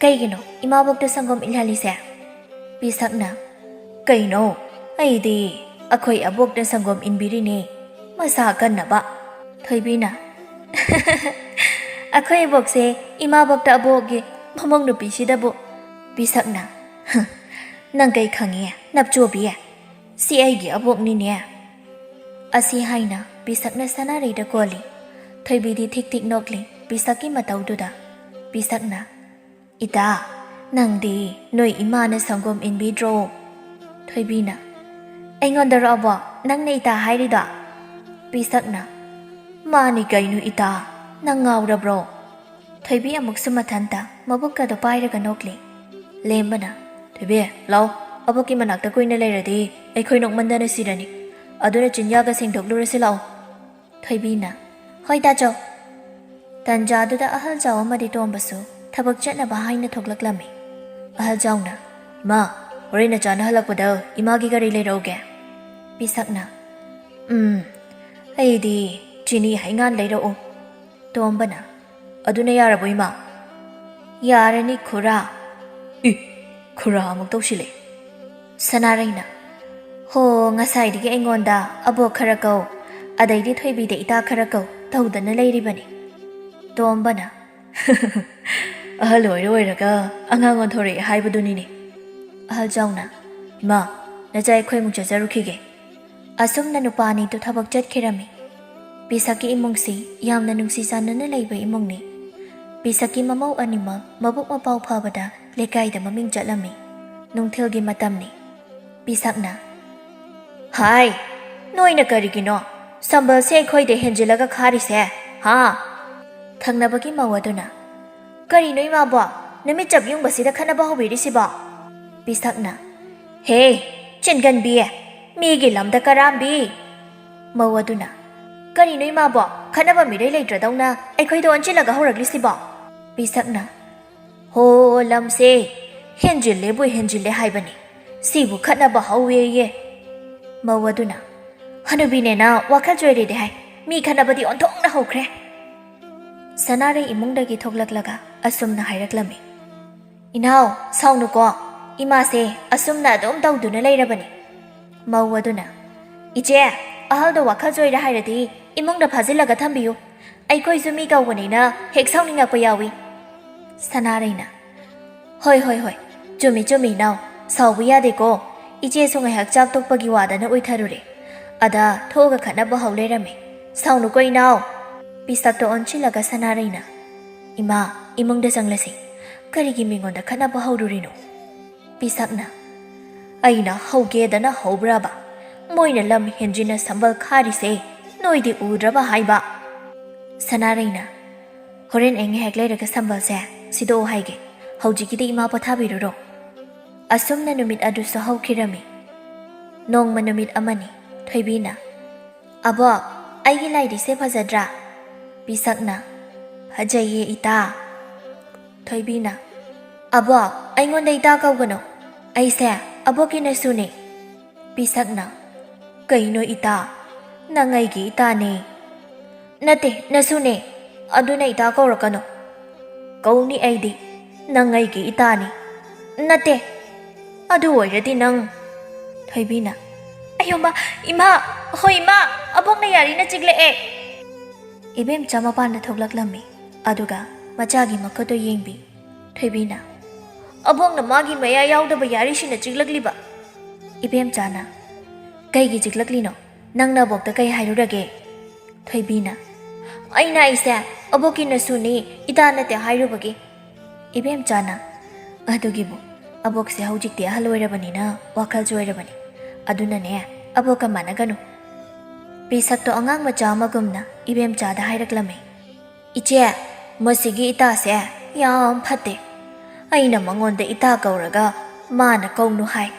ꯀꯩꯒꯤꯅꯣ ꯏꯃꯥꯕꯣꯛꯇ ꯁꯪꯒꯣꯝ ꯏꯜꯍꯜꯂꯤꯁꯦ?" ꯄꯤꯁꯛꯅ, "ꯀꯩꯅꯣ? ꯑꯩꯗꯤ ꯑꯩꯈꯣꯏ ꯑꯕꯣꯛꯅ ꯁꯪꯒꯣꯝ ꯏꯟꯕꯤꯔꯤꯅꯦ, ꯃꯁꯥ ꯀꯟꯅꯕ꯫" ꯊꯣꯏꯕꯤꯅ, "ꯑꯩꯈꯣꯏ ꯑꯕꯣꯛꯁꯦ ꯏꯃꯥꯕꯣꯛꯇ ꯑꯕꯣꯛꯒꯤ ꯃꯃꯧ ꯅꯨꯄꯤꯁꯤꯗꯕꯨ꯫" ꯄꯤꯁꯛꯅ, "ꯅꯪ ꯀꯩ ꯈꯪꯉꯤ, ꯅꯞꯆꯣꯕꯤ? ꯁꯤ ꯑꯩꯒꯤ ꯑꯕꯣꯛꯅꯤꯅꯦ꯫" ꯑꯁꯤ ꯍꯥꯏꯅ ꯄꯤꯁꯛꯅ ꯁꯅꯥꯔꯩꯗ ꯀꯣꯜꯂꯤ꯫ ꯊꯣꯏꯕꯤꯗꯤ ꯊꯤꯛ ꯊꯤꯛ ꯅꯣꯛꯂꯤ ꯄꯤꯁꯛꯀꯤ ꯃꯇꯧꯗꯨꯗ꯫ ꯄꯤꯁꯛꯅ, "ꯏꯇꯥ, ꯅꯪꯗꯤ ꯅꯣꯏ ꯏꯃꯥꯅ ꯁꯪꯒꯣꯝ ꯏꯟꯕꯤꯗ꯭ꯔꯣ?" ꯊꯣꯏꯕꯤꯅ, "ꯑꯩꯉꯣꯟꯗꯔꯣ ꯑꯕꯣꯛ ꯅꯪꯅ ꯏꯇꯥ ꯍꯥꯏꯔꯤꯗꯣ?" ꯄꯤꯁꯛꯅ, "ꯃꯥꯅꯤ ꯀꯩꯅꯣ ꯏꯇꯥ, ꯅꯪ ꯉꯥꯎꯔꯕ꯭ꯔꯣ?" ꯊꯣꯏꯕꯤ ꯑꯃꯨꯛꯁꯨ ꯃꯊꯟꯇ ꯃꯕꯨꯛꯀꯗꯣ ꯄꯥꯏꯔꯒ ꯅꯣꯛꯂꯤ꯫ ꯂꯦꯝꯕꯅ, "ꯊꯣꯏꯕꯤ, ꯂꯥꯎ, ꯑꯕꯣꯛꯀꯤ ꯃꯅꯥꯛꯇ ꯀꯨꯏꯅ ꯂꯩꯔꯗꯤ ꯑꯩꯈꯣꯏ ꯅꯣꯛꯃꯟꯗꯅ ꯁꯤꯔꯅꯤ꯫ ꯑꯗꯨꯅ ꯆꯤꯟꯌꯥꯒ ꯁꯦꯡꯗꯣꯛꯂꯨꯔꯁꯤ ꯂꯥꯎ꯫" ꯊꯣꯏꯕꯤꯅ, "ꯍꯣꯏ ꯗꯥꯆꯧ꯫" ꯇꯟꯖꯥꯗꯨꯗ ꯑꯍꯜ ꯖꯥꯎ ꯑꯃꯗꯤ ꯇꯣꯝꯕꯁꯨ ꯊꯕꯛ ꯆꯠꯅꯕ ꯍꯥꯏꯅ ꯊꯣꯛꯂꯛꯂꯝꯃꯤ꯫ ꯑꯍꯜ ꯖꯥꯎꯅ, "ꯏꯃꯥ, ꯍꯣꯔꯦꯟ ꯅꯆꯥꯅ ꯍꯜꯂꯛꯄꯗ ꯏꯃꯥꯒꯤ ꯒꯥꯔꯤ ꯂꯩꯔꯛꯎꯒꯦ꯫" ꯄꯤꯁꯛꯅ, "ꯎꯝ, ꯑꯩꯗꯤ ꯆꯤꯅꯤ ꯍꯩꯉꯥꯟ ꯂꯩꯔꯛꯎ꯫" ꯇꯣꯝꯕꯅ, "ꯑꯗꯨꯅ ꯌꯥꯔꯕꯣ ꯏꯃꯥ?" "ꯌꯥꯔꯅꯤ ꯈꯨꯔꯥ꯫" "ꯏ, ꯈꯨꯔꯥ ꯑꯃꯨꯛ ꯇꯧꯁꯤꯜꯂꯦ꯫" ꯁꯅꯥꯔꯩꯅ, "ꯍꯣ, ꯉꯁꯥꯏꯗꯒꯤ ꯑꯩꯉꯣꯟꯗ ꯑꯕꯣꯛ ꯈꯔ ꯀꯧ, ꯑꯗꯩꯗꯤ ꯊꯣꯏꯕꯤꯗ ꯏꯇꯥ ꯈꯔ ꯀꯧ ꯇꯧꯗꯅ ꯂꯩꯔꯤꯕꯅꯤ꯫" ꯇꯣꯝꯕꯅ, "ꯑꯍꯜ ꯑꯣꯏꯔ ꯑꯣꯏꯔꯒ ꯑꯉꯥꯡ ꯑꯣꯟꯊꯣꯔꯛꯑꯦ ꯍꯥꯏꯕꯗꯨꯅꯤꯅꯦ꯫" ꯑꯍꯜ ꯖꯥꯎꯅ, "ꯏꯃꯥ, ꯅꯆꯥ ꯑꯩꯈꯣꯏ ꯑꯃꯨꯛ ꯆꯠꯆꯔꯨꯈꯤꯒꯦ꯫" ꯑꯁꯨꯝꯅ ꯅꯨꯄꯥ ꯑꯅꯤꯗꯨ ꯊꯕꯛ ꯆꯠꯈꯤꯔꯝꯃꯤ꯫ ꯄꯤꯁꯛꯀꯤ ꯏꯃꯨꯡꯁꯤ ꯌꯥꯝꯅ ꯅꯨꯡꯁꯤ ꯆꯥꯟꯅꯅ ꯂꯩꯕ ꯏꯃꯨꯡꯅꯤ꯫ ꯄꯤꯁꯛꯀꯤ ꯃꯃꯧ ꯑꯅꯤꯃꯛ ꯃꯕꯨꯛ ꯃꯄꯥꯎ ꯐꯕꯗ ꯂꯩꯀꯥꯏꯗ ꯃꯃꯤꯡ ꯆꯠꯂꯝꯃꯤ꯫ ꯅꯨꯡꯊꯤꯜꯒꯤ ꯃꯇꯝꯅꯤ꯫ ꯄꯤꯁꯛꯅ, "ꯍꯥꯏ, ꯅꯣꯏꯅ ꯀꯔꯤꯒꯤꯅꯣ ꯁꯝꯕꯜꯁꯦ ꯑꯩꯈꯣꯏꯗ ꯍꯦꯟꯖꯤꯜꯂꯒ ꯈꯥꯔꯤꯁꯦ, ꯍꯥ?" ꯊꯪꯅꯕꯒꯤ ꯃꯧ ꯑꯗꯨꯅ, "ꯀꯔꯤꯅꯣ ꯏꯃꯥꯕꯣ, ꯅꯨꯃꯤꯠ ꯆꯞ ꯌꯨꯡꯕꯁꯤꯗ ꯈꯠꯅꯕ ꯍꯧꯕꯤꯔꯤꯁꯤꯕꯣ?" ꯄꯤꯁꯛꯅ, "ꯍꯦ, ꯆꯤꯟꯒꯟꯕꯤ, ꯃꯤꯒꯤ ꯂꯝꯗ ꯀꯔꯥꯝꯕꯤ!" ꯃꯧ ꯑꯗꯨꯅ, "ꯀꯔꯤꯅꯣ ꯏꯃꯥꯕꯣ, ꯈꯠꯅꯕ ꯃꯤꯔꯩ ꯂꯩꯇ꯭ꯔꯗꯧꯅ ꯑꯩꯈꯣꯏꯗ ꯑꯣꯟꯁꯤꯜꯂꯒ ꯍꯧꯔꯛꯂꯤꯁꯤꯕꯣ?" ꯄꯤꯁꯛꯅ, "ꯍꯣ, ꯂꯝꯁꯦ ꯍꯦꯟꯖꯤꯜꯂꯦꯕꯨ ꯍꯦꯟꯖꯤꯜꯂꯦ ꯍꯥꯏꯕꯅꯤ, ꯁꯤꯕꯨ ꯈꯠꯅꯕ ꯍꯧꯋꯦꯌꯦ!" ꯃꯧ ꯑꯗꯨꯅ, "ꯍꯅꯨꯕꯤꯅꯦꯅ ꯋꯥꯈꯜ ꯆꯣꯏꯔꯦꯗꯤ ꯍꯥꯏ, ꯃꯤ ꯈꯠꯅꯕꯗꯤ ꯑꯣꯟꯊꯣꯛꯅ ꯍꯧꯈ꯭ꯔꯦ!" ꯁꯅꯥꯔꯩ ꯏꯃꯨꯡꯗꯒꯤ ꯊꯣꯛꯂꯛꯂꯒ ꯑꯁꯨꯝꯅ ꯍꯥꯏꯔꯛꯂꯝꯃꯤ, "ꯏꯅꯥꯎ, ꯁꯥꯎꯅꯨꯀꯣ, ꯏꯃꯥꯁꯦ ꯑꯁꯨꯝꯅ ꯑꯗꯨꯝ ꯇꯧꯗꯨꯅ ꯂꯩꯔꯕꯅꯤ꯫" ꯃꯧ ꯑꯗꯨꯅ, "ꯏꯆꯦ, ꯑꯍꯜꯗꯣ ꯋꯥꯈꯜ ꯆꯣꯏꯔꯦ ꯍꯥꯏꯔꯗꯤ ꯏꯃꯨꯡꯗ ꯐꯥꯖꯤꯜꯂꯒ ꯊꯝꯕꯤꯌꯨ, ꯑꯩꯈꯣꯏꯁꯨ ꯃꯤ ꯀꯧꯕꯅꯤꯅ ꯍꯦꯛ ꯁꯥꯎꯅꯤꯡꯉꯛꯄ ꯌꯥꯎꯏ꯫" ꯁꯅꯥꯔꯩꯅ, "ꯍꯣꯏ, ꯍꯣꯏ, ꯍꯣꯏ, ꯆꯨꯝꯃꯤ, ꯆꯨꯝꯃꯤ ꯏꯅꯥꯎ, ꯁꯥꯎꯕ ꯌꯥꯗꯦꯀꯣ, ꯏꯆꯦꯁꯨ ꯉꯥꯏꯍꯥꯛ ꯆꯥꯛ ꯇꯣꯛꯄꯒꯤ ꯋꯥꯗꯅ ꯎꯏꯊꯔꯨꯔꯦ, ꯑꯗ ꯊꯣꯛꯑꯒ ꯈꯠꯅꯕ ꯍꯧ ꯂꯩꯔꯝꯃꯦ, ꯁꯥꯎꯅꯨꯀꯣ ꯏꯅꯥꯎ꯫" ꯄꯤꯁꯛꯇ ꯑꯣꯟꯁꯤꯜꯂꯒ ꯁꯅꯥꯔꯩꯅ, "ꯏꯃꯥ, ꯏꯃꯨꯡꯗ ꯆꯪꯂꯁꯤ, ꯀꯔꯤꯒꯤ ꯃꯤꯉꯣꯟꯗ ꯈꯠꯅꯕ ꯍꯧꯔꯨꯔꯤꯅꯣ?" ꯄꯤꯁꯛꯅ, "ꯑꯩꯅ ꯍꯧꯒꯦꯗꯅ ꯍꯧꯕ꯭ꯔꯕ? ꯃꯣꯏꯅ ꯂꯝ ꯍꯦꯟꯖꯤꯟꯅ ꯁꯝꯕꯜ ꯈꯥꯔꯤꯁꯦ ꯅꯣꯏꯗꯤ ꯎꯗ꯭ꯔꯕ ꯍꯥꯏꯕ?" ꯁꯅꯥꯔꯩꯅ, "ꯍꯣꯔꯦꯟ ꯑꯩ ꯉꯥꯏꯍꯥꯛ ꯂꯩꯔꯒ ꯁꯝꯕꯜꯁꯦ ꯁꯤꯗꯣꯛꯑꯣ ꯍꯥꯏꯒꯦ, ꯍꯧꯖꯤꯛꯀꯤꯗꯤ ꯏꯃꯥ ꯄꯣꯊꯥꯕꯤꯔꯨꯔꯣ꯫" ꯑꯁꯨꯝꯅ ꯅꯨꯃꯤꯠ ꯑꯗꯨꯁꯨ ꯍꯧꯈꯤꯔꯝꯃꯤ꯫ ꯅꯣꯡꯃ ꯅꯨꯃꯤꯠ ꯑꯃꯅꯤ꯫ ꯊꯣꯏꯕꯤꯅ, "ꯑꯕꯣꯛ, ꯑꯩꯒꯤ ꯂꯥꯏꯔꯤꯁꯦ ꯐꯖꯗ꯭ꯔꯥ?" ꯄꯤꯁꯛꯅ, "ꯐꯖꯩꯌꯦ ꯏꯇꯥ꯫" ꯊꯣꯏꯕꯤꯅ, "ꯑꯕꯣꯛ, ꯑꯩꯉꯣꯟꯗ ꯏꯇꯥ ꯀꯧꯒꯅꯨ, ꯑꯩꯁꯦ ꯑꯕꯣꯛꯀꯤ ꯅꯁꯨꯅꯦ꯫" ꯄꯤꯁꯛꯅ, "ꯀꯩꯅꯣ ꯏꯇꯥ? ꯅꯪ ꯑꯩꯒꯤ ꯏꯇꯥꯅꯦ꯫" "ꯅꯠꯇꯦ, ꯅꯁꯨꯅꯦ, ꯑꯗꯨꯅ ꯏꯇꯥ ꯀꯧꯔꯛꯀꯅꯨ꯫" "ꯀꯧꯅꯤ ꯑꯩꯗꯤ, ꯅꯪ ꯑꯩꯒꯤ ꯏꯇꯥꯅꯤ꯫" "ꯅꯠꯇꯦ, ꯑꯗꯨ ꯑꯣꯏꯔꯗꯤ ꯅꯪ꯫" ꯊꯣꯏꯕꯤꯅ, "ꯑꯌꯣꯃ, ꯏꯃꯥ, ꯍꯣꯏ ꯏꯃꯥ, ꯑꯕꯣꯛꯅ ꯌꯥꯔꯤꯅ ꯆꯤꯛꯂꯛꯑꯦ꯫" ꯏꯕꯦꯝꯆꯥ ꯃꯄꯥꯟꯗ ꯊꯣꯛꯂꯛꯂꯝꯃꯤ, ꯑꯗꯨꯒ ꯃꯆꯥꯒꯤ ꯃꯈꯨꯠꯇꯨ ꯌꯦꯡꯕꯤ꯫ ꯊꯣꯏꯕꯤꯅ, "ꯑꯕꯣꯛꯅ ꯃꯥꯒꯤ ꯃꯌꯥ ꯌꯥꯎꯗꯕ ꯌꯥꯔꯤꯁꯤꯅ ꯆꯤꯛꯂꯛꯂꯤꯕ꯫" ꯏꯕꯦꯝꯆꯥꯅ, "ꯀꯩꯒꯤ ꯆꯤꯛꯂꯛꯂꯤꯅꯣ? ꯅꯪꯅ ꯑꯕꯣꯛꯇ ꯀꯩ ꯍꯥꯏꯔꯨꯔꯒꯦ?" ꯊꯣꯏꯕꯤꯅ, "ꯑꯩꯅ ꯑꯩꯁꯦ ꯑꯕꯣꯛꯀꯤ ꯅꯁꯨꯅꯤ, ꯏꯇꯥ ꯅꯠꯇꯦ ꯍꯥꯏꯔꯨꯕꯒꯤ꯫" ꯏꯕꯦꯝꯆꯥꯅ, "ꯑꯗꯨꯒꯤꯕꯨ ꯑꯕꯣꯛꯁꯦ ꯍꯧꯖꯤꯛꯇꯤ ꯑꯍꯜ ꯑꯣꯏꯔꯕꯅꯤꯅ ꯋꯥꯈꯜꯁꯨ ꯑꯣꯏꯔꯕꯅꯤ, ꯑꯗꯨꯅꯅꯦ, "ꯑꯕꯣꯛꯀ ꯃꯥꯟꯅꯒꯅꯨ꯫" ꯄꯤꯁꯛꯇꯣ ꯑꯉꯥꯡ ꯃꯆꯥ ꯑꯃꯒꯨꯝꯅ ꯏꯕꯦꯝꯆꯥꯗ ꯍꯥꯏꯔꯛꯂꯝꯃꯤ꯫ "ꯏꯆꯦ, ꯃꯁꯤꯒꯤ ꯏꯇꯥꯁꯦ ꯌꯥꯝ ꯐꯠꯇꯦ꯫ ꯑꯩꯅ ꯃꯉꯣꯟꯗ ꯏꯇꯥ ꯀꯧꯔꯒ ꯃꯥꯅ ꯀꯧꯅꯨ ꯍꯥꯏ꯫"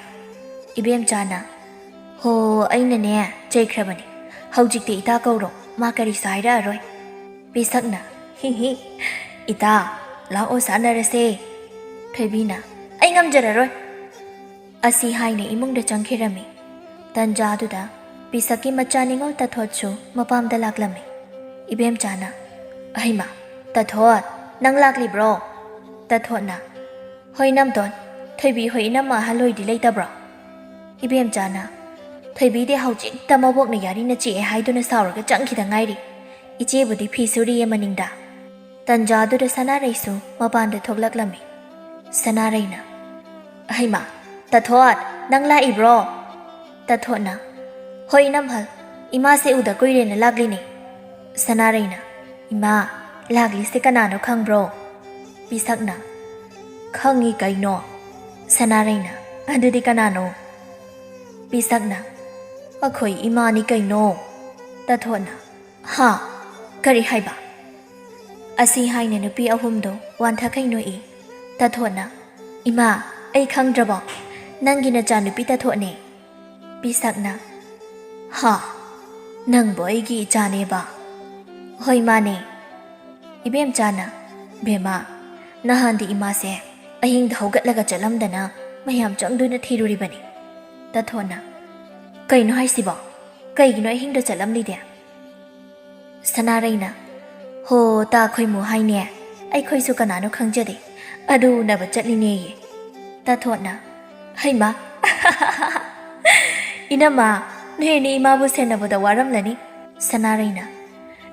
ꯏꯕꯦꯝꯆꯥꯅ, "ꯍꯣ, ꯑꯩꯅꯅꯦ ꯆꯩꯈ꯭ꯔꯕꯅꯤ꯫ ꯍꯧꯖꯤꯛꯇꯤ ꯏꯇꯥ ꯀꯧꯔꯣ, ꯃꯥ ꯀꯔꯤꯁꯨ ꯍꯥꯏꯔꯛꯑꯔꯣꯏ꯫" ꯄꯤꯁꯛꯅ, "ꯍꯤ ꯍꯤ, ꯏꯇꯥ, ꯂꯥꯛꯑꯣ ꯁꯥꯟꯅꯔꯁꯦ꯫" ꯊꯣꯏꯕꯤꯅ, "ꯑꯩ ꯉꯝꯖꯔꯔꯣꯏ꯫" ꯑꯁꯤ ꯍꯥꯏꯅ ꯏꯃꯨꯡꯗ ꯆꯪꯈꯤꯔꯝꯃꯤ꯫ ꯇꯟꯖꯥꯗꯨꯗ ꯄꯤꯁꯛꯀꯤ ꯃꯆꯥ ꯅꯤꯉꯣꯜ ꯇꯊꯣꯠꯁꯨ ꯃꯄꯥꯝꯗ ꯂꯥꯛꯂꯝꯃꯤ꯫ ꯏꯕꯦꯝꯆꯥꯅ, "ꯑꯍꯩꯃ, ꯇꯊꯣꯠ, ꯅꯪ ꯂꯥꯛꯂꯤꯕ꯭ꯔꯣ?" ꯇꯊꯣꯠꯅ, "ꯍꯣꯏ ꯏꯅꯝꯇꯣꯟ, ꯊꯣꯏꯕꯤ ꯍꯣꯏ ꯏꯅꯝꯃ ꯑꯍꯜ ꯍꯣꯏꯗꯤ ꯂꯩꯇꯕ꯭ꯔꯣ?" ꯏꯕꯦꯝꯆꯥꯅ, "ꯊꯣꯏꯕꯤꯗꯤ ꯍꯧꯖꯤꯛꯇ ꯃꯕꯣꯛꯅ ꯌꯥꯔꯤꯅ ꯆꯤꯛꯑꯦ ꯍꯥꯏꯗꯨꯅ ꯁꯥꯎꯔꯒ ꯆꯪꯈꯤꯗ ꯉꯥꯏꯔꯤ꯫ ꯏꯆꯦꯕꯨꯗꯤ ꯐꯤ ꯁꯨꯔꯤꯌꯦ ꯃꯅꯤꯡꯗ꯫" ꯇꯟꯖꯥꯗꯨꯗ ꯁꯅꯥꯔꯩꯁꯨ ꯃꯄꯥꯟꯗ ꯊꯣꯛꯂꯛꯂꯝꯃꯤ꯫ ꯁꯅꯥꯔꯩꯅ, "ꯑꯍꯩꯃ, ꯇꯊꯣꯠ, ꯅꯪ ꯂꯥꯛꯏꯕ꯭ꯔꯣ?" ꯇꯊꯣꯠꯅ, "ꯍꯣꯏ ꯏꯅꯝꯍꯜ, ꯏꯃꯥꯁꯦ ꯎꯗ ꯀꯨꯏꯔꯦꯅ ꯂꯥꯛꯂꯤꯅꯦ꯫" ꯁꯅꯥꯔꯩꯅ, "ꯏꯃꯥ, ꯂꯥꯛꯂꯤꯁꯦ ꯀꯅꯥꯅꯣ ꯈꯪꯕ꯭ꯔꯣ?" ꯄꯤꯁꯛꯅ, "ꯈꯪꯉꯤ ꯀꯩꯅꯣ꯫" ꯁꯅꯥꯔꯩꯅ, "ꯑꯗꯨꯗꯤ ꯀꯅꯥꯅꯣ?" ꯄꯤꯁꯛꯅ, "ꯑꯩꯈꯣꯏ ꯏꯃꯥꯅꯤ ꯀꯩꯅꯣ꯫" ꯇꯊꯣꯠꯅ, "ꯍꯥ? ꯀꯔꯤ ꯍꯥꯏꯕ?" ꯑꯁꯤ ꯍꯥꯏꯅ ꯅꯨꯄꯤ ꯑꯍꯨꯝꯗꯣ ꯋꯥꯟꯊꯈꯩ ꯅꯣꯛꯏ꯫ ꯇꯊꯣꯠꯅ, "ꯏꯃꯥ, ꯑꯩ ꯈꯪꯗ꯭ꯔꯕꯣ? ꯅꯪꯒꯤ ꯅꯆꯥꯅꯨꯄꯤ ꯇꯊꯣꯠꯅꯦ꯫" ꯄꯤꯁꯛꯅ, "ꯍꯥ? ꯅꯪꯕꯨ ꯑꯩꯒꯤ ꯏꯆꯥꯅꯦꯕ?" "ꯍꯣꯏ, ꯃꯥꯅꯦ꯫" ꯏꯕꯦꯝꯆꯥꯅ, "ꯕꯦꯝꯃ, ꯅꯍꯥꯟꯗꯤ ꯏꯃꯥꯁꯦ ꯑꯍꯤꯡꯗ ꯍꯧꯒꯠꯂꯒ ꯆꯠꯂꯝꯗꯅ ꯃꯌꯥꯝ ꯆꯪꯗꯨꯅ ꯊꯤꯔꯨꯔꯤꯕꯅꯤ꯫" ꯇꯊꯣꯠꯅ, "ꯀꯩꯅꯣ ꯍꯥꯏꯁꯤꯕꯣ? ꯀꯩꯒꯤꯅꯣ ꯑꯍꯤꯡꯗ ꯆꯠꯂꯝꯂꯤꯗꯤ?" ꯁꯅꯥꯔꯩꯅ, "ꯍꯣ, ꯇꯥ ꯈꯣꯏꯃꯨ ꯍꯥꯏꯅꯦ, ꯑꯩꯈꯣꯏꯁꯨ ꯀꯅꯥꯅꯣ ꯈꯪꯖꯗꯦ, ꯑꯗꯨ ꯎꯅꯕ ꯆꯠꯂꯤꯅꯦꯌꯦ꯫" ꯇꯥꯊꯣꯠꯅ, "ꯍꯩꯃꯥ, ꯏꯅꯝꯃ, ꯅꯣꯏ ꯑꯅꯤ ꯏꯃꯥꯕꯨ ꯁꯦꯟꯅꯕꯗ ꯋꯥꯔꯝꯂꯅꯤ꯫" ꯁꯅꯥꯔꯩꯅ,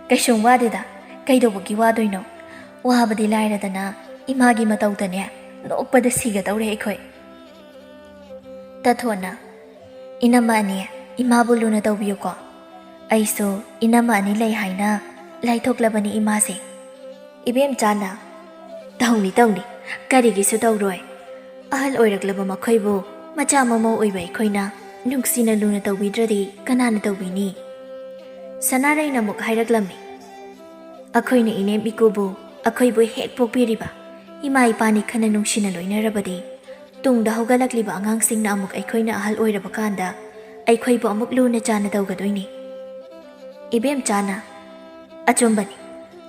"ꯀꯩꯁꯨꯝ ꯋꯥꯗꯦꯗ, ꯀꯩꯗꯧꯕꯒꯤ ꯋꯥꯗꯣꯏꯅꯣ? ꯋꯥꯕꯗꯤ ꯂꯥꯏꯔꯗꯅ ꯏꯃꯥꯒꯤ ꯃꯇꯧꯗꯅꯦ ꯅꯣꯛꯄꯗ ꯁꯤꯒꯗꯧꯔꯦ ꯑꯩꯈꯣꯏ꯫" ꯇꯥꯊꯣꯠꯅ, "ꯏꯅꯝꯃ ꯑꯅꯤ, ꯏꯃꯥꯕꯨ ꯂꯨꯅ ꯇꯧꯕꯤꯌꯨꯀꯣ꯫ ꯑꯩꯁꯨ ꯏꯅꯝꯃ ꯑꯅꯤ ꯂꯩ ꯍꯥꯏꯅ ꯂꯥꯏꯊꯣꯛꯂꯕꯅꯤ ꯏꯃꯥꯁꯦ꯫" ꯏꯕꯦꯝꯆꯥꯅ, "ꯇꯧꯅꯤ, ꯇꯧꯅꯤ, ꯀꯔꯤꯒꯤꯁꯨ ꯇꯧꯔꯣꯏ? ꯑꯍꯜ ꯑꯣꯏꯔꯛꯂꯕ ꯃꯈꯣꯏꯕꯨ ꯃꯆꯥ ꯃꯃꯧ ꯑꯣꯏꯕ ꯑꯩꯈꯣꯏꯅ ꯅꯨꯡꯁꯤꯅ ꯂꯨꯅ ꯇꯧꯕꯤꯗ꯭ꯔꯗꯤ ꯀꯅꯥꯅ ꯇꯧꯕꯤꯅꯤ? ꯁꯅꯥꯔꯩꯅ ꯑꯃꯨꯛ ꯍꯥꯏꯔꯛꯂꯝꯃꯤ, "ꯑꯩꯈꯣꯏꯅ ꯏꯅꯦꯝ ꯏꯀꯨꯕꯨ ꯑꯩꯈꯣꯏꯕꯨ ꯍꯦꯛ ꯄꯣꯛꯄꯤꯔꯤꯕ ꯏꯃꯥ ꯏꯄꯥꯅꯤ ꯈꯟꯅ ꯅꯨꯡꯁꯤꯅ ꯂꯣꯏꯅꯔꯕꯗꯤ, ꯇꯨꯡꯗ ꯍꯧꯒꯠꯂꯛꯂꯤꯕ ꯑꯉꯥꯡꯁꯤꯡꯅ ꯑꯃꯨꯛ ꯑꯩꯈꯣꯏꯅ ꯑꯍꯜ ꯑꯣꯏꯔꯕ ꯀꯥꯟꯗ ꯑꯩꯈꯣꯏꯕꯨ ꯑꯃꯨꯛ ꯂꯨꯅ ꯆꯥꯟꯅ ꯇꯧꯒꯗꯣꯏꯅꯤ꯫" ꯏꯕꯦꯝꯆꯥꯅ, "ꯑꯆꯨꯝꯕꯅꯤ,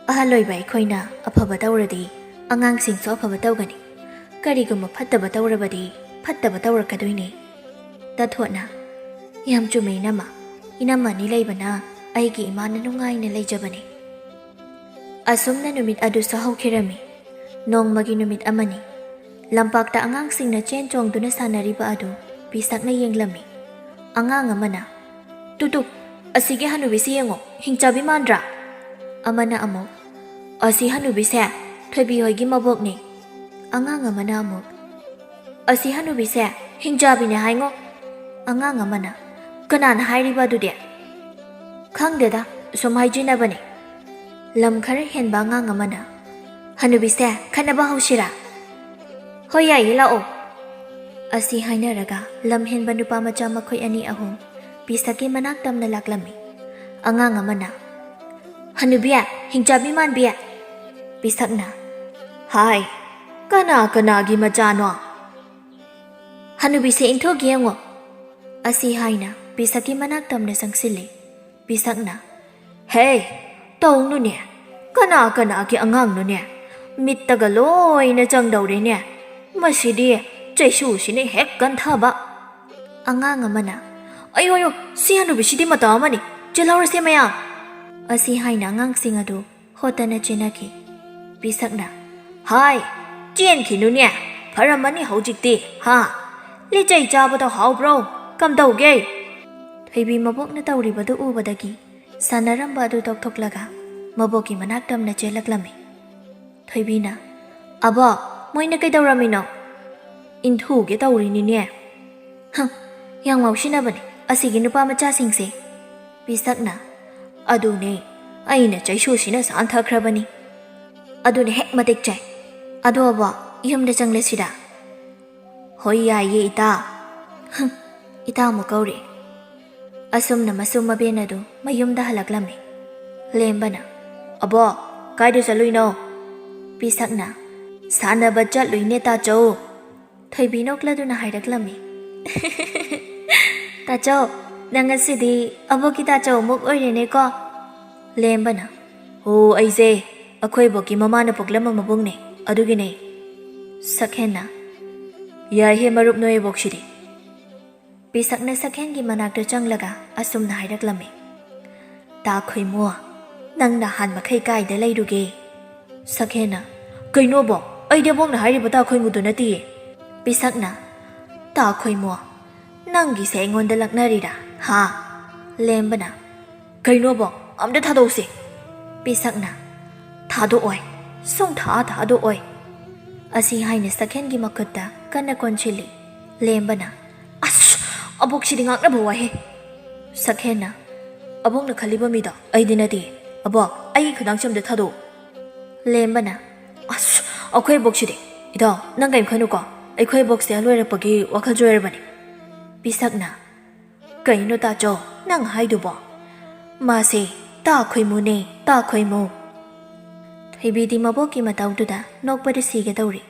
ꯑꯍꯜ ꯑꯣꯏꯕ ꯑꯩꯈꯣꯏꯅ ꯑꯐꯕ ꯇꯧꯔꯗꯤ ꯑꯉꯥꯡꯁꯤꯡꯁꯨ ꯑꯐꯕ ꯇꯧꯒꯅꯤ, ꯀꯔꯤꯒꯨꯝꯕ ꯐꯠꯇꯕ ꯇꯧꯔꯕꯗꯤ ꯐꯠꯇꯕ ꯇꯧꯔꯛꯀꯗꯣꯏꯅꯤ꯫" ꯇꯥꯊꯣꯠꯅ, "ꯌꯥꯝ ꯆꯨꯝꯃꯦ ꯏꯅꯝꯃ, ꯏꯅꯝꯃ ꯑꯅꯤ ꯂꯩꯕꯅ ꯑꯩꯒꯤ ꯏꯃꯥꯅ ꯅꯨꯡꯉꯥꯏꯅ ꯂꯩꯖꯕꯅꯤ꯫" ꯑꯁꯨꯝꯅ ꯅꯨꯃꯤꯠ ꯑꯗꯨꯁꯨ ꯍꯧꯈꯤꯔꯝꯃꯤ꯫ ꯅꯣꯡꯃꯒꯤ ꯅꯨꯃꯤꯠ ꯑꯃꯅꯤ꯫ ꯂꯝꯄꯥꯛꯇ ꯑꯉꯥꯡꯁꯤꯡꯅ ꯆꯦꯟ ꯆꯣꯡꯗꯨꯅ ꯁꯥꯟꯅꯔꯤꯕ ꯑꯗꯨ ꯄꯤꯁꯛꯅ ꯌꯦꯡꯂꯝꯃꯤ꯫ ꯑꯉꯥꯡ ꯑꯃꯅ, "ꯇꯨ ꯇꯨ, ꯑꯁꯤꯒꯤ ꯍꯅꯨꯕꯤꯁꯤ ꯌꯦꯡꯉꯣ, ꯍꯤꯡꯆꯥꯕꯤ ꯃꯥꯟꯗ꯭ꯔꯥ?" ꯑꯃꯅ ꯑꯃꯨꯛ, "ꯑꯁꯤ ꯍꯅꯨꯕꯤꯁꯦ ꯊꯣꯏꯕꯤ ꯍꯣꯏꯒꯤ ꯃꯕꯣꯛꯅꯤ꯫" ꯑꯉꯥꯡ ꯑꯃꯅ ꯑꯃꯨꯛ, "ꯑꯁꯤ ꯍꯅꯨꯕꯤꯁꯦ ꯍꯤꯡꯆꯥꯕꯤꯅꯦ ꯍꯥꯏꯉꯣ꯫" ꯑꯉꯥꯡ ꯑꯃꯅ, "ꯀꯅꯥꯅ ꯍꯥꯏꯔꯤꯕ ꯑꯗꯨꯗꯤ?" "ꯈꯪꯗꯦꯗ, ꯁꯨꯝ ꯍꯥꯏꯖꯤꯟꯅꯕꯅꯦ꯫" ꯂꯝ ꯈꯔ ꯍꯦꯟꯕ ꯑꯉꯥꯡ ꯑꯃꯅ, "ꯍꯅꯨꯕꯤꯁꯦ, ꯈꯠꯅꯕ ꯍꯧꯁꯤꯔꯥ?" "ꯍꯣꯏ, ꯌꯥꯏꯌꯦ, ꯂꯥꯛꯑꯣ꯫" ꯑꯁꯤ ꯍꯥꯏꯅꯔꯒ ꯂꯝ ꯍꯦꯟꯕ ꯅꯨꯄꯥ ꯃꯆꯥ ꯃꯈꯣꯏ ꯑꯅꯤ ꯑꯍꯨꯝ ꯄꯤꯁꯛꯀꯤ ꯃꯅꯥꯛ ꯇꯝꯅ ꯂꯥꯛꯂꯝꯃꯤ꯫ ꯑꯉꯥꯡ ꯑꯃꯅ, "ꯍꯅꯨꯕꯤ, ꯍꯤꯡꯆꯥꯕꯤ ꯃꯥꯟꯕꯤ꯫" ꯄꯤꯁꯛꯅ, "ꯍꯥꯏ, ꯀꯅꯥ ꯀꯅꯥꯒꯤ ꯃꯆꯥꯅꯣ?" "ꯍꯅꯨꯕꯤꯁꯦ ꯏꯟꯊꯨꯒꯦ ꯌꯦꯡꯉꯣ꯫" ꯑꯁꯤ ꯍꯥꯏꯅ ꯄꯤꯁꯛꯀꯤ ꯃꯅꯥꯛ ꯇꯝꯅ ꯆꯪꯁꯤꯜꯂꯤ꯫ ꯄꯤꯁꯛꯅ, "ꯍꯦ, ꯇꯧꯅꯨꯅꯦ, ꯀꯅꯥ ꯀꯅꯥꯒꯤ ꯑꯉꯥꯡꯅꯣꯅꯦ? ꯃꯤꯠꯇꯒ ꯂꯣꯏꯅ ꯆꯪꯗꯧꯔꯦꯅꯦ꯫ ꯃꯁꯤꯗꯤ ꯆꯩꯁꯨꯁꯤꯅ ꯍꯦꯛ ꯀꯟꯊꯕ꯫" ꯑꯉꯥꯡ ꯑꯃꯅ, "ꯑꯌꯣ ꯑꯌꯣ, ꯁꯤ ꯍꯅꯨꯕꯤꯁꯤꯗꯤ ꯃꯇꯧ ꯑꯃꯅꯤ, ꯆꯦꯜꯍꯧꯔꯁꯦ ꯃꯌꯥꯝ꯫" ꯑꯁꯤ ꯍꯥꯏꯅ ꯑꯉꯥꯡꯁꯤꯡ ꯑꯗꯨ ꯍꯣꯠꯇꯅ ꯆꯦꯟꯅꯈꯤ꯫ ꯄꯤꯁꯛꯅ, "ꯍꯥꯏ, ꯆꯦꯟꯈꯤꯅꯨꯅꯦ, ꯐꯔꯝꯃꯅꯤ ꯍꯧꯖꯤꯛꯇꯤ, ꯍꯥ? ꯂꯤꯆꯩ ꯆꯥꯕꯗꯣ ꯍꯥꯎꯕ꯭ꯔꯣ? ꯀꯝꯗꯧꯒꯦ?" ꯊꯣꯏꯕꯤ ꯃꯕꯣꯛꯅ ꯇꯧꯔꯤꯕꯗꯨ ꯎꯕꯗꯒꯤ ꯁꯥꯟꯅꯔꯝꯕ ꯑꯗꯨ ꯇꯣꯛꯊꯣꯛꯂꯒ ꯃꯕꯣꯛꯀꯤ ꯃꯅꯥꯛ ꯇꯝꯅ ꯆꯦꯜꯂꯛꯂꯝꯃꯤ꯫ ꯊꯣꯏꯕꯤꯅ, "ꯑꯕꯣꯛ, ꯃꯣꯏꯅ ꯀꯩꯗꯧꯔꯝꯃꯤꯅꯣ?" "ꯏꯟꯊꯨꯒꯦ ꯇꯧꯔꯤꯅꯤꯅꯦ꯫" "ꯍꯝ, ꯌꯥꯝ ꯉꯥꯎꯁꯤꯟꯅꯕꯅꯦ ꯑꯁꯤꯒꯤ ꯅꯨꯄꯥ ꯃꯆꯥꯁꯤꯡꯁꯦ꯫" ꯄꯤꯁꯛꯅ, "ꯑꯗꯨꯅꯦ, ꯑꯩꯅ ꯆꯩꯁꯨꯁꯤꯅ ꯁꯥꯟꯊꯈ꯭ꯔꯕꯅꯤ꯫ ꯑꯗꯨꯅ ꯍꯦꯛ ꯃꯇꯤꯛ ꯆꯥꯏ꯫ ꯑꯗꯣ ꯑꯕꯣꯛ, ꯌꯨꯝꯗ ꯆꯪꯂꯁꯤꯔꯥ?" "ꯍꯣꯏ, ꯌꯥꯏꯌꯦ ꯏꯇꯥ꯫" "ꯍꯝ, ꯏꯇꯥ ꯑꯃꯨꯛ ꯀꯧꯔꯦ꯫ ꯑꯁꯨꯝꯅ ꯃꯁꯨ ꯃꯕꯦꯟ ꯑꯗꯨ ꯃꯌꯨꯝꯗ ꯍꯜꯂꯛꯂꯝꯃꯤ꯫ ꯂꯦꯝꯕꯅ, "ꯑꯕꯣꯛ, ꯀꯥꯏꯗ ꯆꯠꯂꯨꯏꯅꯣ?" ꯄꯤꯁꯛꯅ, "ꯁꯥꯟꯅꯕ ꯆꯠꯂꯨꯏꯅꯦ ꯇꯥꯆꯧ꯫" ꯊꯣꯏꯕꯤ ꯅꯣꯛꯂꯗꯨꯅ ꯍꯥꯏꯔꯛꯂꯝꯃꯤ꯫ "ꯇꯥꯆꯧ, ꯅꯪ ꯉꯁꯤꯗꯤ ꯑꯕꯣꯛꯀꯤ ꯇꯥꯆꯧ ꯑꯃꯨꯛ ꯑꯣꯏꯔꯦꯅꯦꯀꯣ?" ꯂꯦꯝꯕꯅ, "ꯍꯣ, ꯑꯩꯁꯦ ꯑꯩꯈꯣꯏ ꯑꯕꯣꯛꯀꯤ ꯃꯃꯥꯅ ꯄꯣꯛꯂꯝꯕ ꯃꯕꯨꯡꯅꯦ, ꯑꯗꯨꯒꯤꯅꯦ꯫" ꯁꯛꯍꯦꯟꯅ, "ꯌꯥꯏꯍꯦ ꯃꯔꯨꯞ ꯅꯣꯏ ꯑꯕꯣꯛꯁꯤꯗꯤ꯫" ꯄꯤꯁꯛꯅ ꯁꯛꯍꯦꯟꯒꯤ ꯃꯅꯥꯛꯇ ꯆꯪꯂꯒ ꯑꯁꯨꯝꯅ ꯍꯥꯏꯔꯛꯂꯝꯃꯤ, "ꯇꯥ ꯈꯣꯏꯃꯨ, ꯅꯪ ꯅꯍꯥꯟ ꯃꯈꯩ ꯀꯥꯏꯗ ꯂꯩꯔꯨꯒꯦ?" ꯁꯛꯍꯦꯟꯅ, "ꯀꯩꯅꯣꯕꯣ? ꯑꯩꯗꯤ ꯑꯕꯣꯛꯅ ꯍꯥꯏꯔꯤꯕ ꯇꯥ ꯈꯣꯏꯃꯨꯗꯨ ꯅꯠꯇꯤꯌꯦ꯫" ꯄꯤꯁꯛꯅ, "ꯇꯥ ꯈꯣꯏꯃꯨ, ꯅꯪꯒꯤꯁꯦ ꯑꯩꯉꯣꯟꯗ ꯂꯛꯅꯔꯤꯔꯥ, ꯍꯥ?" ꯂꯦꯝꯕꯅ, "ꯀꯩꯅꯣꯕꯣ? ꯑꯝꯇ ꯊꯥꯗꯣꯛꯁꯦ꯫" ꯄꯤꯁꯛꯅ, "ꯊꯥꯗꯣꯛꯑꯣꯏ, ꯁꯨꯡꯊꯥ ꯊꯥꯗꯣꯛꯑꯣꯏ꯫" ꯑꯁꯤ ꯍꯥꯏꯅ ꯁꯛꯍꯦꯟꯒꯤ ꯃꯈꯨꯠꯇ ꯀꯟꯅ ꯀꯣꯟꯁꯤꯜꯂꯤ꯫ ꯂꯦꯝꯕꯅ, "ꯑꯁ! ꯑꯕꯣꯛꯁꯤꯗꯤ ꯉꯥꯡꯅꯕ ꯋꯥꯍꯦ꯫" ꯁꯛꯍꯦꯟꯅ, "ꯑꯕꯣꯛꯅ ꯈꯜꯂꯤꯕ ꯃꯤꯗꯣ ꯑꯩꯗꯤ ꯅꯠꯇꯦ꯫ ꯑꯕꯣꯛ, ꯑꯩꯒꯤ ꯈꯗꯥꯡꯁꯦ ꯑꯝꯇ ꯊꯥꯗꯣꯛꯎ꯫" ꯂꯦꯝꯕꯅ, "ꯑꯁ! ꯑꯩꯈꯣꯏ ꯑꯕꯣꯛꯁꯤꯗꯤ꯫ ꯏꯇꯥꯎ, ꯅꯪ ꯀꯔꯤꯝ ꯈꯟꯅꯨꯀꯣ꯫ ꯑꯩꯈꯣꯏ ꯑꯕꯣꯛꯁꯦ ꯑꯍꯜ ꯑꯣꯏꯔꯛꯄꯒꯤ ꯋꯥꯈꯜꯁꯨ ꯑꯣꯏꯔꯕꯅꯤ꯫" ꯄꯤꯁꯛꯅ, "ꯀꯩꯅꯣ ꯇꯥꯆꯧ ꯅꯪ ꯍꯥꯏꯗꯨꯕꯣ? ꯃꯥꯁꯦ ꯇꯥ ꯈꯣꯏꯃꯨꯅꯦ, ꯇꯥ ꯈꯣꯏꯃꯨ꯫" ꯊꯣꯏꯕꯤꯗꯤ ꯃꯕꯣꯛꯀꯤ ꯃꯇꯧꯗꯨꯗ ꯅꯣꯛꯄꯗ ꯁꯤꯒꯗꯧꯔꯤ꯫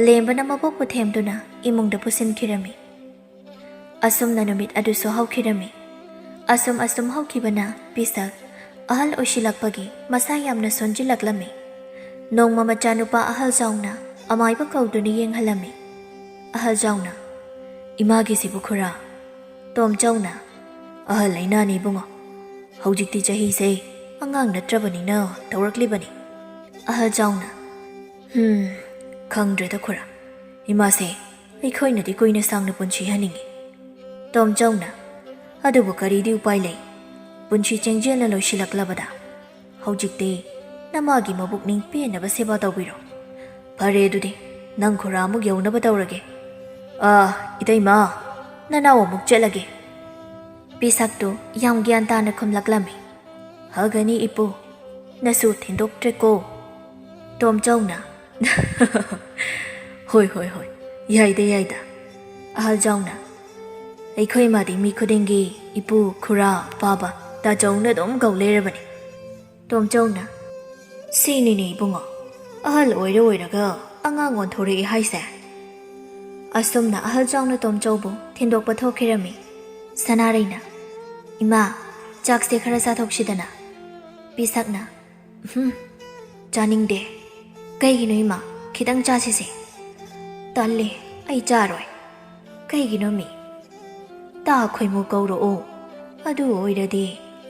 ꯂꯦꯝꯕꯅ ꯃꯕꯣꯛꯄꯨ ꯊꯦꯝꯗꯨꯅ ꯏꯃꯨꯡꯗ ꯄꯨꯁꯤꯟꯈꯤꯔꯝꯃꯤ꯫ ꯑꯁꯨꯝꯅ ꯅꯨꯃꯤꯠ ꯑꯗꯨꯁꯨ ꯍꯧꯈꯤꯔꯝꯃꯤ꯫ ꯑꯁꯨꯝ ꯑꯁꯨꯝ ꯍꯧꯈꯤꯕꯅ ꯄꯤꯁꯛ ꯑꯍꯜ ꯑꯣꯏꯁꯤꯜꯂꯛꯄꯒꯤ ꯃꯁꯥ ꯌꯥꯝꯅ ꯁꯣꯟꯖꯤꯜꯂꯛꯂꯝꯃꯤ꯫ ꯅꯣꯡꯃ ꯃꯆꯥꯅꯨꯄꯥ ꯑꯍꯜ ꯖꯥꯎꯅ ꯑꯃꯥꯏꯕ ꯀꯧꯗꯨꯅ ꯌꯦꯡꯍꯜꯂꯝꯃꯤ꯫ ꯑꯍꯜ ꯖꯥꯎꯅ, "ꯏꯃꯥꯒꯤꯁꯤꯕꯨ ꯈꯨꯔꯥ?" ꯇꯣꯝꯆꯧꯅ, "ꯑꯍꯜ ꯂꯩꯅꯥꯅꯤ ꯏꯕꯨꯡꯉꯣ꯫ ꯍꯧꯖꯤꯛꯇꯤ ꯆꯍꯤꯁꯦ ꯑꯉꯥꯡ ꯅꯠꯇ꯭ꯔꯕꯅꯤꯅ ꯇꯧꯔꯛꯂꯤꯕꯅꯤ꯫" ꯑꯍꯜ ꯖꯥꯎꯅ, "ꯍꯝ, ꯈꯪꯗ꯭ꯔꯦꯗ ꯈꯨꯔꯥ꯫ ꯏꯃꯥꯁꯦ ꯑꯩꯈꯣꯏꯅꯗꯤ ꯀꯨꯏꯅ ꯁꯥꯡꯅ ꯄꯨꯟꯁꯤ ꯍꯟꯅꯤꯡꯏ꯫" ꯇꯣꯝꯆꯧꯅ, "ꯑꯗꯨꯕꯨ ꯀꯔꯤꯗꯤ ꯎꯄꯥꯏ ꯂꯩ? ꯄꯨꯟꯁꯤ ꯆꯦꯡꯖꯦꯜꯅ ꯂꯣꯏꯁꯤꯜꯂꯛꯂꯕꯗ ꯍꯧꯖꯤꯛꯇꯤ ꯅꯃꯥꯒꯤ ꯃꯕꯨꯛꯅꯤꯡ ꯄꯦꯟꯅꯕ ꯁꯦꯕꯥ ꯇꯧꯕꯤꯔꯣ꯫ ꯐꯔꯦ ꯑꯗꯨꯗꯤ, ꯅꯪ ꯈꯨꯔꯥ ꯑꯃꯨꯛ ꯌꯧꯅꯕ ꯇꯧꯔꯒꯦ꯫ ꯑꯥ, ꯏꯇꯩꯃ, ꯅꯅꯥꯎ ꯑꯃꯨꯛ ꯆꯠꯂꯒꯦ꯫" ꯄꯤꯁꯛꯇꯨ ꯌꯥꯝ ꯒ꯭ꯌꯥꯟ ꯇꯥꯅ ꯈꯨꯝꯂꯛꯂꯝꯃꯤ꯫ "ꯍꯒꯅꯤ ꯏꯄꯨ, ꯅꯁꯨ ꯊꯤꯟꯗꯣꯛꯇ꯭ꯔꯦꯀꯣ꯫" ꯇꯣꯝꯆꯧꯅ, "ꯍꯣꯏ, ꯍꯣꯏ, ꯍꯣꯏ, ꯌꯥꯏꯗ, ꯌꯥꯏꯗ꯫" ꯑꯍꯜ ꯖꯥꯎꯅ, ꯑꯩꯈꯣꯏ ꯏꯃꯥꯗꯤ ꯃꯤ ꯈꯨꯗꯤꯡꯒꯤ ꯏꯄꯨ, ꯈꯨꯔꯥ, ꯄꯥꯕ, ꯇꯥꯆꯧꯅ ꯑꯗꯨꯝ ꯀꯧ ꯂꯩꯔꯕꯅꯤ꯫ ꯇꯣꯝꯆꯧꯅ, "ꯁꯤꯅꯤꯅꯦ ꯏꯕꯨꯡꯉꯣ, ꯑꯍꯜ ꯑꯣꯏꯔ ꯑꯣꯏꯔꯒ ꯑꯉꯥꯡ ꯑꯣꯟꯊꯣꯔꯛꯑꯦ ꯍꯥꯏꯁꯦ?" ꯑꯁꯨꯝꯅ ꯑꯍꯜ ꯖꯥꯎꯅ ꯇꯣꯝꯆꯧꯕꯨ ꯊꯤꯟꯗꯣꯛꯄ ꯊꯣꯛꯈꯤꯔꯝꯃꯤ꯫ ꯁꯅꯥꯔꯩꯅ, "ꯏꯃꯥ, ꯆꯥꯛꯁꯦ ꯈꯔ ꯆꯥꯊꯣꯛꯁꯤꯗꯅ꯫" ꯄꯤꯁꯛꯅ, "ꯎꯝ, ꯆꯥꯅꯤꯡꯗꯦ꯫" "ꯀꯩꯒꯤꯅꯣ ꯏꯃꯥ? ꯈꯤꯇꯪ ꯆꯥꯁꯤꯁꯦ꯫" "ꯇꯜꯂꯦ, ꯑꯩ ꯆꯥꯔꯣꯏ꯫" "ꯀꯩꯒꯤꯅꯣ ꯃꯤ?" "ꯇꯥ ꯈꯣꯏꯃꯨ ꯀꯧꯔꯛꯑꯣ, ꯑꯗꯨ ꯑꯣꯏꯔꯗꯤ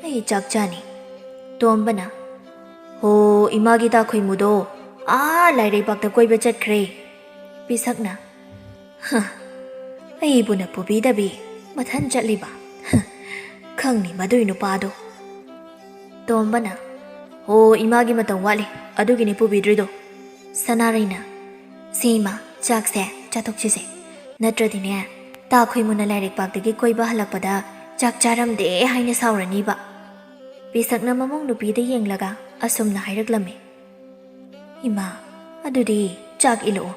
ꯑꯩ ꯆꯥꯛ ꯆꯥꯅꯤ꯫" ꯇꯣꯝꯕꯅ, "ꯍꯣ, ꯏꯃꯥꯒꯤ ꯇꯥ ꯈꯣꯏꯃꯨꯗꯣ ꯑꯥ ꯂꯥꯏꯔꯩꯕꯥꯛꯇ ꯀꯣꯏꯕ ꯆꯠꯈ꯭ꯔꯦ꯫" ꯄꯤꯁꯛꯅ, "ꯍ, ꯑꯩꯕꯨꯅ ꯄꯨꯕꯤꯗꯕꯤ ꯃꯊꯟ ꯆꯠꯂꯤꯕ? ꯍ, ꯈꯪꯅꯤ ꯃꯗꯨꯏ ꯅꯨꯄꯥꯗꯣ꯫" ꯇꯣꯝꯕꯅ, "ꯍꯣ, ꯏꯃꯥꯒꯤ ꯃꯇꯝ ꯋꯥꯠꯂꯤ, ꯑꯗꯨꯒꯤꯅꯤ ꯄꯨꯕꯤꯗ꯭ꯔꯤꯗꯣ꯫" ꯁꯅꯥꯔꯩꯅ, "ꯁꯤ ꯏꯃꯥ, ꯆꯥꯛꯁꯦ ꯆꯥꯊꯣꯛꯁꯤꯁꯦ, ꯅꯠꯇ꯭ꯔꯗꯤꯅꯦ ꯇꯥ ꯈꯣꯏꯃꯨꯅ ꯂꯥꯏꯔꯩꯄꯥꯛꯇꯒꯤ ꯀꯣꯏꯕ ꯍꯜꯂꯛꯄꯗ ꯆꯥꯛ ꯆꯥꯔꯝꯗꯦ ꯍꯥꯏꯅ ꯁꯥꯎꯔꯅꯤꯕ꯫" ꯄꯤꯁꯛꯅ ꯃꯃꯧ ꯅꯨꯄꯤꯗ ꯌꯦꯡꯂꯒ ꯑꯁꯨꯝꯅ ꯍꯥꯏꯔꯛꯂꯝꯃꯤ, "ꯏꯃꯥ, ꯑꯗꯨꯗꯤ ꯆꯥꯛ ꯏꯜꯂꯛꯑꯣ,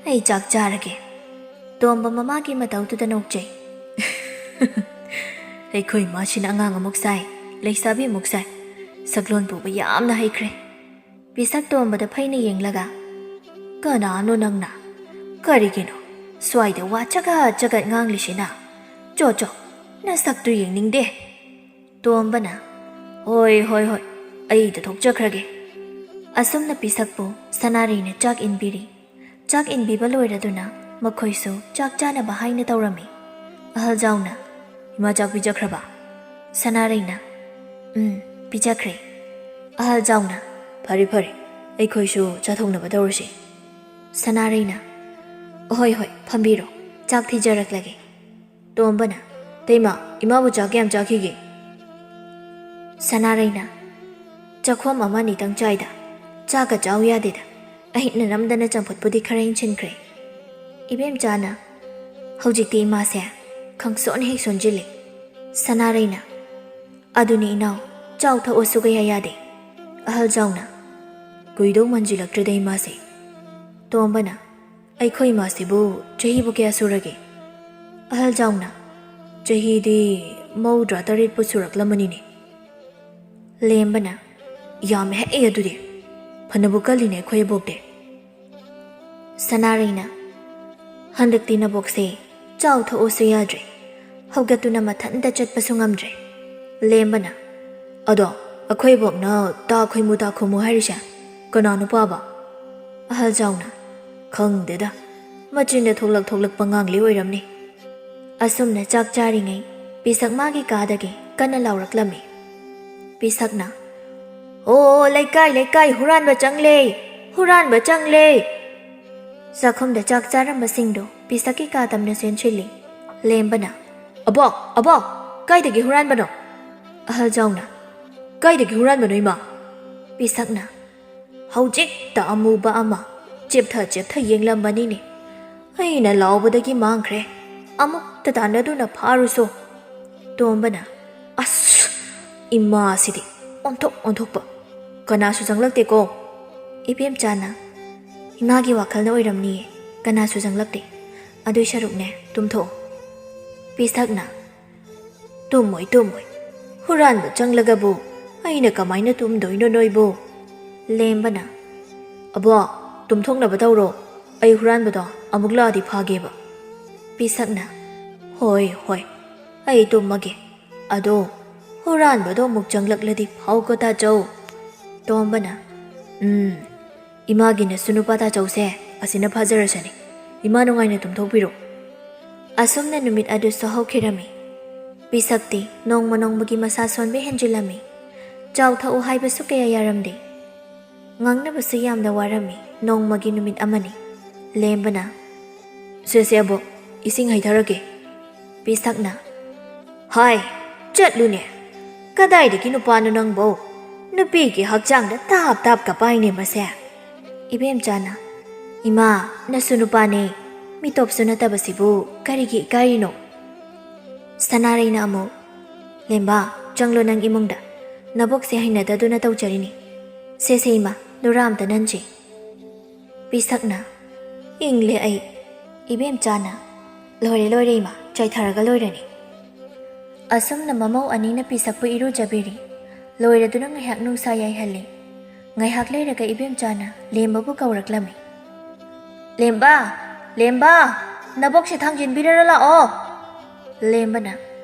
ꯑꯩ ꯆꯥꯛ ꯆꯥꯔꯒꯦ꯫" ꯇꯣꯝꯕ ꯃꯃꯥꯒꯤ ꯃꯇꯧꯗꯨꯗ ꯅꯣꯛꯆꯩ꯫ "ꯑꯩꯈꯣꯏ ꯏꯃꯥꯁꯤꯅ ꯑꯉꯥꯡ ꯑꯃꯨꯛ ꯁꯥꯏ, ꯂꯩꯁꯥꯕꯤ ꯑꯃꯨꯛ ꯁꯥꯏ, ꯁꯛꯂꯣꯟ ꯄꯨꯕ ꯌꯥꯝꯅ ꯍꯩꯈ꯭ꯔꯦ꯫" ꯄꯤꯁꯛ ꯇꯣꯝꯕꯗ ꯐꯩꯅ ꯌꯦꯡꯂꯒ, "ꯀꯅꯥꯅꯣ ꯅꯪꯅ? ꯀꯔꯤꯒꯤꯅꯣ ꯁ꯭ꯋꯥꯏꯗ ꯋꯥ ꯆꯒꯠ ꯆꯒꯠ ꯉꯥꯡꯂꯤꯁꯤꯅ? ꯆꯣ ꯆꯣ, ꯅꯁꯛꯇꯨ ꯌꯦꯡꯅꯤꯡꯗꯦ꯫" ꯇꯣꯝꯕꯅ, "ꯍꯣꯏ, ꯍꯣꯏ, ꯍꯣꯏ, ꯑꯩ ꯇꯊꯣꯛꯆꯈ꯭ꯔꯒꯦ꯫" ꯑꯁꯨꯝꯅ ꯄꯤꯁꯛꯄꯨ ꯁꯅꯥꯔꯩꯅ ꯆꯥꯛ ꯏꯟꯕꯤꯔꯤ꯫ ꯆꯥꯛ ꯏꯟꯕꯤꯕ ꯂꯣꯏꯔꯗꯨꯅ ꯃꯈꯣꯏꯁꯨ ꯆꯥꯛ ꯆꯥꯅꯕ ꯍꯥꯏꯅ ꯇꯧꯔꯝꯃꯤ꯫ ꯑꯍꯜ ꯖꯥꯎꯅ, "ꯏꯃꯥ ꯆꯥꯛ ꯄꯤꯖꯈ꯭ꯔꯕ?" ꯁꯅꯥꯔꯩꯅ, "ꯎꯝ, ꯄꯤꯖꯈ꯭ꯔꯦ꯫" ꯑꯍꯜ ꯖꯥꯎꯅ, "ꯐꯔꯦ, ꯐꯔꯦ, ꯑꯩꯈꯣꯏꯁꯨ ꯆꯥꯊꯣꯛꯅꯕ ꯇꯧꯔꯁꯤ꯫" ꯁꯅꯥꯔꯩꯅ, "ꯍꯣꯏ, ꯍꯣꯏ, ꯐꯝꯕꯤꯔꯣ, ꯆꯥꯛ ꯊꯤꯖꯔꯛꯂꯒꯦ꯫" ꯇꯣꯝꯕꯅ, "ꯇꯩꯃ, ꯏꯃꯥꯕꯨ ꯆꯥꯛ ꯀꯌꯥꯝ ꯆꯥꯈꯤꯒꯦ?" ꯁꯅꯥꯔꯩꯅ, "ꯆꯥꯛꯈꯣꯝ ꯑꯃ ꯑꯅꯤꯇꯪ ꯆꯥꯏꯗ, ꯆꯥꯛꯀ ꯆꯥꯎ ꯌꯥꯗꯦꯗ꯫ ꯑꯩꯅ ꯅꯝꯗꯅ ꯆꯝꯐꯨꯠꯄꯨꯗꯤ ꯈꯔ ꯏꯟꯁꯤꯟꯈ꯭ꯔꯦ꯫" ꯏꯕꯦꯝꯆꯥꯅ, "ꯍꯧꯖꯤꯛꯇꯤ ꯏꯃꯥꯁꯦ ꯈꯪꯁꯣꯟ ꯍꯦꯛ ꯁꯣꯟꯖꯤꯜꯂꯤ꯫" ꯁꯅꯥꯔꯩꯅ, "ꯑꯗꯨꯅꯤ ꯏꯅꯥꯎ, ꯆꯥꯎ ꯊꯛꯑꯣ ꯁꯨꯛꯌꯥ ꯌꯥꯗꯦ꯫" ꯑꯍꯜ ꯖꯥꯎꯅ, "ꯀꯨꯏꯗꯧ ꯃꯥꯟꯖꯤꯜꯂꯛꯇ꯭ꯔꯦꯗ ꯏꯃꯥꯁꯦ꯫" ꯇꯣꯝꯕꯅ, "ꯑꯩꯈꯣꯏ ꯏꯃꯥꯁꯤꯕꯨ ꯆꯍꯤꯕꯨ ꯀꯌꯥ ꯁꯨꯔꯒꯦ?" ꯑꯍꯜ ꯖꯥꯎꯅ, ꯆꯍꯤꯗꯤ ꯃꯧꯗ꯭ꯔꯥ ꯇꯔꯦꯠꯄꯨ ꯁꯨꯔꯛꯂꯝꯃꯅꯤꯅꯦ꯫ ꯂꯦꯝꯕꯅ, "ꯌꯥꯝꯃꯦ ꯍꯦꯛ ꯑꯗꯨꯗꯤ꯫ ꯐꯅꯕꯨ ꯀꯜꯂꯤꯅꯦ ꯑꯩꯈꯣꯏ ꯑꯕꯣꯛꯇꯤ꯫" ꯁꯅꯥꯔꯩꯅ, "ꯍꯟꯗꯛꯇꯤ ꯅꯕꯣꯛꯁꯦ ꯆꯥꯎ ꯊꯛꯎꯁꯨ ꯌꯥꯗ꯭ꯔꯦ, ꯍꯧꯒꯠꯇꯨꯅ ꯃꯊꯟꯇ ꯆꯠꯄꯁꯨ ꯉꯝꯗ꯭ꯔꯦ꯫" ꯂꯦꯝꯕꯅ, "ꯑꯗꯣ ꯑꯩꯈꯣꯏ ꯕꯣꯛꯅ ꯇꯥ ꯈꯣꯏꯃꯨ ꯇꯥ ꯈꯣꯏꯃꯨ ꯍꯥꯏꯔꯤꯁꯦ ꯀꯅꯥꯅꯣ ꯄꯥꯕ?" ꯑꯍꯜ ꯖꯥꯎꯅ, "ꯈꯪꯗꯦꯗ, ꯃꯆꯤꯟꯗ ꯊꯣꯛꯂꯛ ꯊꯣꯛꯂꯛꯄ ꯉꯥꯡꯂꯤ ꯑꯣꯏꯔꯝꯅꯤ꯫" ꯑꯁꯨꯝꯅ ꯆꯥꯛ ꯆꯥꯔꯤꯉꯩ ꯄꯤꯁꯛ ꯃꯥꯒꯤ ꯀꯥꯗꯒꯤ ꯀꯟꯅ ꯂꯥꯎꯔꯛꯂꯝꯃꯤ꯫ ꯄꯤꯁꯛꯅ, "ꯑꯣ, ꯂꯩꯀꯥꯏ ꯂꯩꯀꯥꯏ ꯍꯨꯔꯥꯟꯕ ꯆꯪꯂꯦ, ꯍꯨꯔꯥꯟꯕ ꯆꯪꯂꯦ!" ꯆꯥꯛꯈꯨꯝꯗ ꯆꯥꯛ ꯆꯥꯔꯝꯕꯁꯤꯡꯗꯨ ꯄꯤꯁꯛꯀꯤ ꯀꯥ ꯇꯝꯅ ꯆꯦꯟꯁꯤꯜꯂꯤ꯫ ꯂꯦꯝꯕꯅ, "ꯑꯕꯣꯛ, ꯑꯕꯣꯛ, ꯀꯥꯏꯗꯒꯤ ꯍꯨꯔꯥꯟꯕꯅꯣ?" ꯑꯍꯜ ꯖꯥꯎꯅ, "ꯀꯥꯏꯗꯒꯤ ꯍꯨꯔꯥꯟꯕꯅꯣ, ꯏꯃꯥ?" ꯄꯤꯁꯛꯅ, "ꯍꯧꯖꯤꯛꯇ ꯑꯃꯨꯕ ꯑꯃ ꯆꯦꯞꯊ ꯆꯦꯞꯊ ꯌꯦꯡꯂꯝꯕꯅꯤꯅꯦ꯫ ꯑꯩꯅ ꯂꯥꯎꯕꯗꯒꯤ ꯃꯥꯡꯈ꯭ꯔꯦ꯫ ꯑꯃꯨꯛꯇ ꯇꯥꯟꯅꯗꯨꯅ ꯐꯥꯔꯨꯁꯣ꯫" ꯇꯣꯝꯕꯅ, "ꯑꯁ! ꯏꯃꯥꯁꯤꯗꯤ ꯑꯣꯟꯊꯣꯛ ꯑꯣꯟꯊꯣꯛꯄ꯫ ꯀꯅꯥꯁꯨ ꯆꯪꯂꯛꯇꯦꯀꯣ?" ꯏꯕꯦꯝꯆꯥꯅ, "ꯏꯃꯥꯒꯤ ꯋꯥꯈꯜꯅ ꯑꯣꯏꯔꯝꯅꯤꯌꯦ, ꯀꯅꯥꯁꯨ ꯆꯪꯂꯛꯇꯦ꯫ ꯑꯗꯨꯏ ꯁꯔꯨꯛꯅꯦ, ꯇꯨꯝꯊꯣꯛꯑꯣ꯫" ꯄꯤꯁꯛꯅ, "ꯇꯨꯝꯃꯣꯏ, ꯇꯨꯝꯃꯣꯏ꯫ ꯍꯨꯔꯥꯟꯕ ꯆꯪꯂꯒꯕꯨ ꯑꯩꯅ ꯀꯃꯥꯏꯅ ꯇꯨꯝꯗꯣꯏꯅꯣ ꯅꯣꯏꯕꯨ?" ꯂꯦꯝꯕꯅ, "ꯑꯕꯣ, ꯇꯨꯝꯊꯣꯛꯅꯕ ꯇꯧꯔꯣ꯫ ꯑꯩ ꯍꯨꯔꯥꯟꯕꯗꯣ ꯑꯃꯨꯛ ꯂꯥꯛꯑꯗꯤ ꯐꯥꯒꯦꯕ꯫" ꯄꯤꯁꯛꯅ, "ꯍꯣꯏ, ꯍꯣꯏ, ꯑꯩ ꯇꯨꯝꯃꯒꯦ꯫ ꯑꯗꯣ ꯍꯨꯔꯥꯟꯕꯗꯣ ꯑꯃꯨꯛ ꯆꯪꯂꯛꯂꯗꯤ ꯐꯥꯎꯀꯣ ꯇꯥꯆꯧ꯫" ꯇꯣꯝꯕꯅ, "ꯎꯝ, ꯏꯃꯥꯒꯤ ꯅꯁꯨ ꯅꯨꯄꯥ ꯇꯥꯆꯧꯁꯦ ꯑꯁꯤꯅ ꯐꯥꯖꯔꯁꯅꯤ꯫ ꯏꯃꯥ ꯅꯨꯡꯉꯥꯏꯅ ꯇꯨꯝꯊꯣꯛꯄꯤꯔꯣ꯫" ꯑꯁꯨꯝꯅ ꯅꯨꯃꯤꯠ ꯑꯗꯨꯁꯨ ꯍꯧꯈꯤꯔꯝꯃꯤ꯫ ꯄꯤꯁꯛꯇꯤ ꯅꯣꯡꯃ ꯅꯣꯡꯃꯒꯤ ꯃꯁꯥ ꯁꯣꯟꯕ ꯍꯦꯟꯖꯤꯜꯂꯝꯃꯤ꯫ ꯆꯥꯎ ꯊꯛꯎ ꯍꯥꯏꯕꯁꯨ ꯀꯌꯥ ꯌꯥꯔꯝꯗꯦ꯫ ꯉꯥꯡꯅꯕꯁꯨ ꯌꯥꯝꯅ ꯋꯥꯔꯝꯃꯤ꯫ ꯅꯣꯡꯃꯒꯤ ꯅꯨꯃꯤꯠ ꯑꯃꯅꯤ꯫ ꯂꯦꯝꯕꯅ, "ꯁꯦ, ꯁꯦ, ꯑꯕꯣꯛ, ꯏꯁꯤꯡ ꯍꯩꯊꯔꯛꯀꯦ꯫" ꯄꯤꯁꯛꯅ, "ꯍꯥꯏ, ꯆꯠꯂꯨꯅꯦ꯫ ꯀꯗꯥꯏꯗꯒꯤ ꯅꯨꯄꯥꯅꯣ ꯅꯪꯕꯣ? ꯅꯨꯄꯤꯒꯤ ꯍꯛꯆꯥꯡꯗ ꯇꯥꯞ ꯇꯥꯞ ꯀꯥꯄꯥꯏꯅꯦ ꯃꯁꯦ꯫" ꯏꯕꯦꯝꯆꯥꯅ, "ꯏꯃꯥ, ꯅꯁꯨ ꯅꯨꯄꯥꯅꯦ꯫ ꯃꯤꯇꯣꯞꯁꯨ ꯅꯠꯇꯕꯁꯤꯕꯨ ꯀꯔꯤꯒꯤ ꯏꯀꯥꯏꯔꯤꯅꯣ?" ꯁꯅꯥꯔꯩꯅ ꯑꯃꯨꯛ, "ꯂꯦꯝꯕ, ꯆꯪꯂꯣ ꯅꯪ ꯏꯃꯨꯡꯗ꯫ ꯅꯕꯣꯛꯁꯦ ꯍꯩꯅꯗꯗꯨꯅ ꯇꯧꯖꯔꯤꯅꯤ꯫ ꯁꯦ, ꯁꯦ, ꯏꯃꯥ, ꯅꯨꯔꯥ ꯑꯝꯇ ꯅꯟꯁꯤ꯫" ꯄꯤꯁꯛꯅ, "ꯏꯪꯂꯦ ꯑꯩ꯫" ꯏꯕꯦꯝꯆꯥꯅ, "ꯂꯣꯏꯔꯦ, ꯂꯣꯏꯔꯦ ꯏꯃꯥ, ꯆꯥꯏꯊꯔꯒ ꯂꯣꯏꯔꯅꯤ꯫ ꯑꯁꯨꯝꯅ ꯃꯃꯧ ꯑꯅꯤꯅ ꯄꯤꯁꯛꯄꯨ ꯏꯔꯨꯖꯕꯤꯔꯤ꯫ ꯂꯣꯏꯔꯗꯨꯅ ꯉꯥꯏꯍꯥꯛ ꯅꯨꯡꯁꯥ ꯌꯥꯏꯍꯜꯂꯤ꯫ ꯉꯥꯏꯍꯥꯛ ꯂꯩꯔꯒ ꯏꯕꯦꯝꯆꯥꯅ ꯂꯦꯝꯕꯕꯨ ꯀꯧꯔꯛꯂꯝꯃꯤ꯫ "ꯂꯦꯝꯕ! ꯂꯦꯝꯕ! ꯅꯕꯣꯛꯁꯦ ꯊꯥꯡꯖꯤꯟꯕꯤꯔꯔ ꯂꯥꯛꯑꯣ!" ꯂꯦꯝꯕꯅ,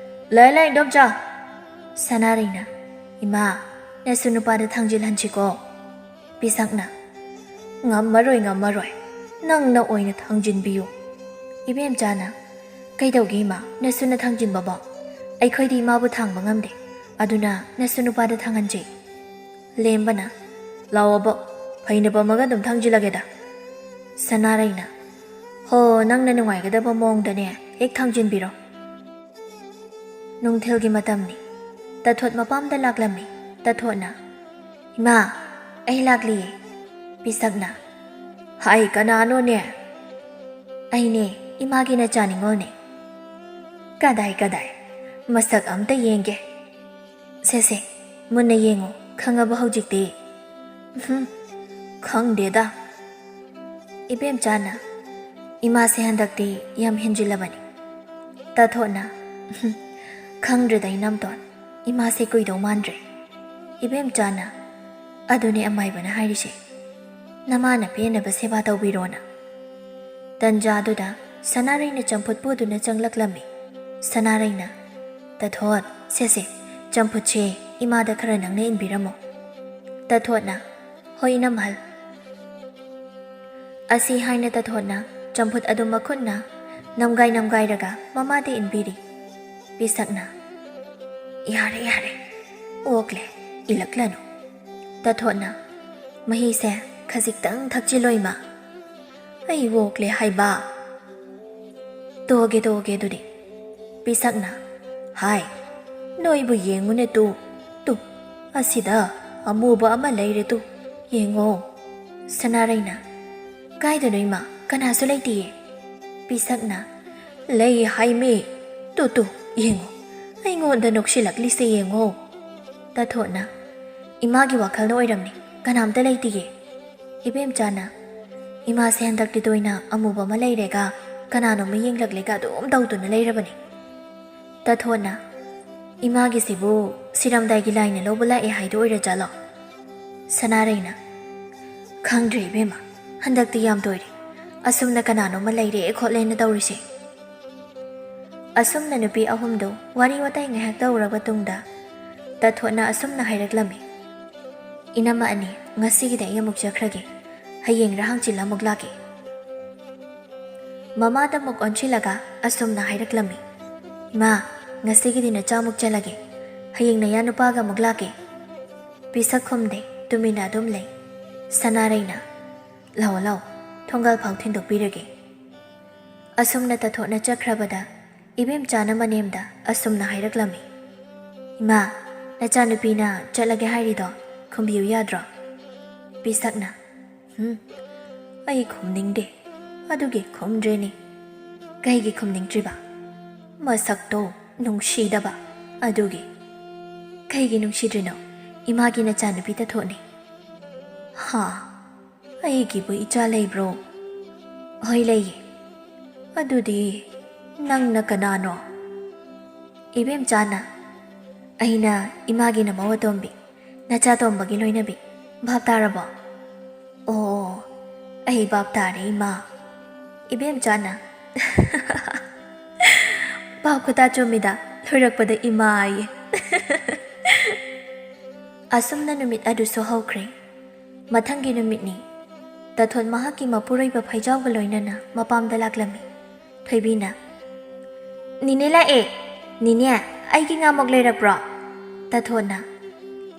"ꯂꯩ ꯂꯩ, ꯏꯟꯗꯣꯝꯆꯥ!" ꯁꯅꯥꯔꯩꯅ, "ꯏꯃꯥ, ꯅꯁꯨ ꯅꯨꯄꯥꯗ ꯊꯥꯡꯖꯤꯜꯍꯟꯁꯤꯀꯣ!" ꯄꯤꯁꯛꯅ, "ꯉꯝꯃꯔꯣꯏ, ꯉꯝꯃꯔꯣꯏ꯫ ꯅꯪꯅ ꯑꯣꯏꯅ ꯊꯥꯡꯖꯤꯟꯕꯤꯌꯨ꯫" ꯏꯕꯦꯝꯆꯥꯅ, "ꯀꯩꯗꯧꯒꯦ ꯏꯃꯥ, ꯅꯁꯨꯅ ꯊꯥꯡꯖꯤꯟꯕꯕꯣ? ꯑꯩꯈꯣꯏꯗꯤ ꯏꯃꯥꯕꯨ ꯊꯥꯡꯕ ꯉꯝꯗꯦ꯫ ꯑꯗꯨꯅ ꯅꯁꯨ ꯅꯨꯄꯥꯗ ꯊꯥꯡꯍꯟꯁꯤ꯫" ꯂꯦꯝꯕꯅ, "ꯂꯥꯛꯑꯣꯕꯣ, ꯐꯩꯅ ꯄꯝꯃꯒ ꯑꯗꯨꯝ ꯊꯥꯡꯖꯤꯜꯂꯒꯦꯗ꯫" ꯁꯅꯥꯔꯩꯅ, "ꯍꯣ, ꯅꯪꯅ ꯅꯨꯡꯉꯥꯏꯒꯗꯕ ꯃꯑꯣꯡꯗꯅꯦ ꯍꯦꯛ ꯊꯥꯡꯖꯤꯟꯕꯤꯔꯣ꯫" ꯅꯨꯡꯊꯤꯜꯒꯤ ꯃꯇꯝꯅꯤ꯫ ꯇꯊꯣꯠ ꯃꯄꯥꯝꯗ ꯂꯥꯛꯂꯝꯃꯤ꯫ ꯇꯊꯣꯠꯅ, "ꯏꯃꯥ, ꯑꯩ ꯂꯥꯛꯂꯤꯌꯦ꯫" ꯄꯤꯁꯛꯅ, "ꯍꯥꯏ, ꯀꯅꯥꯅꯣꯅꯦ?" "ꯑꯩꯅꯦ, ꯏꯃꯥꯒꯤ ꯅꯆꯥ ꯅꯤꯉꯣꯜꯅꯦ꯫" "ꯀꯗꯥꯏ, ꯀꯗꯥꯏ? ꯃꯁꯛ ꯑꯝꯇ ꯌꯦꯡꯒꯦ꯫" "ꯁꯦ, ꯁꯦ, ꯃꯨꯟꯅ ꯌꯦꯡꯉꯨ, ꯈꯪꯉꯕ ꯍꯧꯖꯤꯛꯇꯤ?" "ꯎꯝꯍꯨꯝ, ꯈꯪꯗꯦꯗ꯫" ꯏꯕꯦꯝꯆꯥꯅ, "ꯏꯃꯥꯁꯦ ꯍꯟꯗꯛꯇꯤ ꯌꯥꯝ ꯍꯦꯟꯖꯤꯜꯂꯕꯅꯤ꯫" ꯇꯥꯊꯣꯠꯅ, "ꯎꯝꯍꯨꯝ, ꯈꯪꯗ꯭ꯔꯦꯗ ꯏꯅꯝꯇꯣꯟ, ꯏꯃꯥꯁꯦ ꯀꯨꯏꯗꯧ ꯃꯥꯟꯗ꯭ꯔꯦ꯫" ꯏꯕꯦꯝꯆꯥꯅ, "ꯑꯗꯨꯅꯦ ꯑꯃꯥꯏꯕꯅ ꯍꯥꯏꯔꯤꯁꯦ, ꯅꯃꯥꯅ ꯄꯦꯟꯅꯕ ꯁꯦꯕꯥ ꯇꯧꯕꯤꯔꯣꯅ꯫" ꯇꯟꯖꯥꯗꯨꯗ ꯁꯅꯥꯔꯩꯅ ꯆꯝꯐꯨꯠ ꯄꯨꯗꯨꯅ ꯆꯪꯂꯛꯂꯝꯃꯤ꯫ ꯁꯅꯥꯔꯩꯅ, "ꯇꯥꯊꯣꯠ, ꯁꯦ, ꯁꯦ, ꯆꯝꯐꯨꯠꯁꯦ ꯏꯃꯥꯗ ꯈꯔ ꯅꯪꯅ ꯏꯟꯕꯤꯔꯝꯃꯣ꯫" ꯇꯥꯊꯣꯠꯅ, "ꯍꯣꯏ, ꯏꯅꯝꯍꯜ꯫" ꯑꯁꯤ ꯍꯥꯏꯅ ꯇꯥꯊꯣꯠꯅ ꯆꯝꯐꯨꯠ ꯑꯗꯨ ꯃꯈꯨꯠꯅ ꯅꯝꯒꯥꯏ ꯅꯝꯒꯥꯏꯔꯒ ꯃꯃꯥꯗ ꯏꯟꯕꯤꯔꯤ꯫ ꯄꯤꯁꯛꯅ, "ꯌꯥꯔꯦ, ꯌꯥꯔꯦ, ꯑꯣꯛꯂꯦ, ꯏꯜꯂꯛꯂꯅꯨ꯫" ꯇꯥꯊꯣꯠꯅ, "ꯃꯍꯤꯁꯦ ꯈꯖꯤꯛꯇꯪ ꯊꯛꯆꯤꯜꯂꯣ, ꯏꯃꯥ꯫" "ꯑꯩ ꯑꯣꯛꯂꯦ ꯍꯥꯏꯕ?" "ꯇꯣꯛꯑꯒꯦ, ꯇꯣꯛꯑꯒꯦ ꯑꯗꯨꯗꯤ꯫" ꯄꯤꯁꯛꯅ, "ꯍꯥꯏ, ꯅꯣꯏꯕꯨ ꯌꯦꯡꯉꯨꯅꯦ ꯇꯨ, ꯇꯨ, ꯑꯁꯤꯗ ꯑꯃꯨꯕ ꯑꯃ ꯂꯩꯔꯦ ꯇꯨ, ꯌꯦꯡꯉꯣ꯫" ꯁꯅꯥꯔꯩꯅ, "ꯀꯥꯏꯗꯅꯣ ꯏꯃꯥ? ꯀꯅꯥꯁꯨ ꯂꯩꯇꯤꯌꯦ꯫" ꯄꯤꯁꯛꯅ, "ꯂꯩ ꯍꯥꯏꯃꯤ, ꯇꯨ, ꯇꯨ, ꯌꯦꯡꯉꯣ, ꯑꯩꯉꯣꯟꯗ ꯅꯣꯛꯁꯤꯜꯂꯛꯂꯤꯁꯦ ꯌꯦꯡꯉꯣ꯫" ꯇꯥꯊꯣꯠꯅ, "ꯏꯃꯥꯒꯤ ꯋꯥꯈꯜꯅ ꯑꯣꯏꯔꯝꯅꯤ, ꯀꯅꯥꯝꯇ ꯂꯩꯇꯤꯌꯦ꯫" ꯏꯕꯦꯝꯆꯥꯅ, "ꯏꯃꯥꯁꯦ ꯍꯟꯗꯛꯇꯤ ꯇꯣꯏꯅ ꯑꯃꯨꯕ ꯑꯃ ꯂꯩꯔꯦꯒ ꯀꯅꯥꯅꯣꯝꯃ ꯌꯦꯡꯂꯛꯂꯦꯒ ꯑꯗꯨꯝ ꯇꯧꯗꯨꯅ ꯂꯩꯔꯕꯅꯤ꯫" ꯇꯥꯊꯣꯠꯅ, "ꯏꯃꯥꯒꯤꯁꯤꯕꯨ ꯁꯤꯔꯝꯗꯥꯏꯒꯤ ꯂꯥꯏꯅ ꯂꯧꯕ ꯂꯥꯛꯑꯦ ꯍꯥꯏꯗꯣ ꯑꯣꯏꯔꯖꯥꯠꯂꯣ?" ꯁꯅꯥꯔꯩꯅ, "ꯈꯪꯗ꯭ꯔꯦ ꯏꯕꯦꯝꯃ, ꯍꯟꯗꯛꯇꯤ ꯌꯥꯝ ꯇꯣꯏꯔꯦ꯫ ꯑꯁꯨꯝꯅ ꯀꯅꯥꯅꯣꯝꯃ ꯂꯩꯔꯦ ꯈꯣꯠꯂꯦꯅ ꯇꯧꯔꯤꯁꯦ꯫" ꯑꯁꯨꯝꯅ ꯅꯨꯄꯤ ꯑꯍꯨꯝꯗꯣ ꯋꯥꯔꯤ ꯋꯥꯇꯥꯏ ꯉꯥꯏꯍꯥꯛ ꯇꯧꯔꯕ ꯇꯨꯡꯗ ꯇꯥꯊꯣꯠꯅ ꯑꯁꯨꯝꯅ ꯍꯥꯏꯔꯛꯂꯝꯃꯤ, "ꯏꯅꯝꯃ ꯑꯅꯤ, ꯉꯁꯤꯒꯤꯗꯤ ꯑꯩ ꯑꯃꯨꯛ ꯆꯠꯈ꯭ꯔꯒꯦ꯫ ꯍꯌꯦꯡꯔ ꯍꯪꯆꯤꯠꯂ ꯑꯃꯨꯛ ꯂꯥꯛꯀꯦ꯫" ꯃꯃꯥꯗ ꯑꯃꯨꯛ ꯑꯣꯟꯁꯤꯜꯂꯒ ꯑꯁꯨꯝꯅ ꯍꯥꯏꯔꯛꯂꯝꯃꯤ, "ꯏꯃꯥ, ꯉꯁꯤꯒꯤꯗꯤ ꯅꯆꯥꯃꯨꯛ ꯆꯠꯂꯒꯦ꯫ ꯍꯌꯦꯡ ꯅꯌꯥ ꯅꯨꯄꯥꯒ ꯑꯃꯨꯛ ꯂꯥꯛꯀꯦ꯫" ꯄꯤꯁꯛ ꯈꯨꯝꯗꯦ, ꯇꯨꯃꯤꯟꯅ ꯑꯗꯨꯝ ꯂꯩ꯫ ꯁꯅꯥꯔꯩꯅ, "ꯂꯥꯛꯑꯣ, ꯂꯥꯛꯑꯣ, ꯊꯣꯡꯒꯥꯜ ꯐꯥꯎ ꯊꯤꯟꯗꯣꯛꯄꯤꯔꯒꯦ꯫" ꯑꯁꯨꯝꯅ ꯇꯥꯊꯣꯠꯅ ꯆꯠꯈ꯭ꯔꯕꯗ ꯏꯕꯦꯝꯆꯥꯅ ꯃꯅꯦꯝꯗ ꯑꯁꯨꯝꯅ ꯍꯥꯏꯔꯛꯂꯝꯃꯤ, "ꯏꯃꯥ, ꯅꯆꯥꯅꯨꯄꯤꯅ ꯆꯠꯂꯒꯦ ꯍꯥꯏꯔꯤꯗꯣ ꯈꯨꯝꯕꯤꯌꯨ ꯌꯥꯗ꯭ꯔꯣ?" ꯄꯤꯁꯛꯅ, "ꯍꯨꯝ, ꯑꯩ ꯈꯨꯝꯅꯤꯡꯗꯦ, ꯑꯗꯨꯒꯤ ꯈꯨꯝꯗ꯭ꯔꯦꯅꯦ꯫" "ꯀꯩꯒꯤ ꯈꯨꯝꯅꯤꯡꯗ꯭ꯔꯤꯕ?" "ꯃꯁꯛꯇꯣ ꯅꯨꯡꯁꯤꯗꯕ, ꯑꯗꯨꯒꯤ꯫" "ꯀꯩꯒꯤ ꯅꯨꯡꯁꯤꯗ꯭ꯔꯤꯅꯣ? ꯏꯃꯥꯒꯤ ꯅꯆꯥꯅꯨꯄꯤ ꯇꯥꯊꯣꯠꯅꯤ꯫" "ꯍꯥ? ꯑꯩꯒꯤꯕꯨ ꯏꯆꯥ ꯂꯩꯕ꯭ꯔꯣ?" "ꯍꯣꯏ, ꯂꯩꯌꯦ꯫" "ꯑꯗꯨꯗꯤ ꯅꯪꯅ ꯀꯅꯥꯅꯣ?" ꯏꯕꯦꯝꯆꯥꯅ, "ꯑꯩꯅ ꯏꯃꯥꯒꯤ ꯅꯃꯧ ꯑꯇꯣꯝꯕꯤ, ꯅꯆꯥ ꯇꯣꯝꯕꯒꯤ ꯂꯣꯏꯅꯕꯤ꯫ ꯚꯥꯞ ꯇꯥꯔꯕꯣ?" "ꯑꯣ, ꯑꯩ ꯚꯥꯞ ꯇꯥꯔꯦ, ꯏꯃꯥ꯫" ꯏꯕꯦꯝꯆꯥꯅ, "ꯚꯥꯞ ꯈꯨꯇꯥ ꯆꯨꯝꯃꯤꯗ, ꯂꯣꯏꯔꯛꯄꯗ ꯏꯃꯥ ꯑꯌꯦ꯫" ꯑꯁꯨꯝꯅ ꯅꯨꯃꯤꯠ ꯑꯗꯨꯁꯨ ꯍꯧꯈ꯭ꯔꯦ꯫ ꯃꯊꯪꯒꯤ ꯅꯨꯃꯤꯠꯅꯤ꯫ ꯇꯥꯊꯣꯠ ꯃꯍꯥꯛꯀꯤ ꯃꯄꯨꯔꯣꯏꯕ ꯐꯩꯖꯥꯎꯒ ꯂꯣꯏꯅꯅ ꯃꯄꯥꯝꯗ ꯂꯥꯛꯂꯝꯃꯤ꯫ ꯊꯣꯏꯕꯤꯅ, "ꯅꯤꯅꯦ ꯂꯥꯛꯑꯦ꯫ ꯅꯤꯅꯦ, ꯑꯩꯒꯤ ꯉꯥꯃꯣꯛ ꯂꯩꯔꯛꯄ꯭ꯔꯣ?" ꯇꯥꯊꯣꯠꯅ,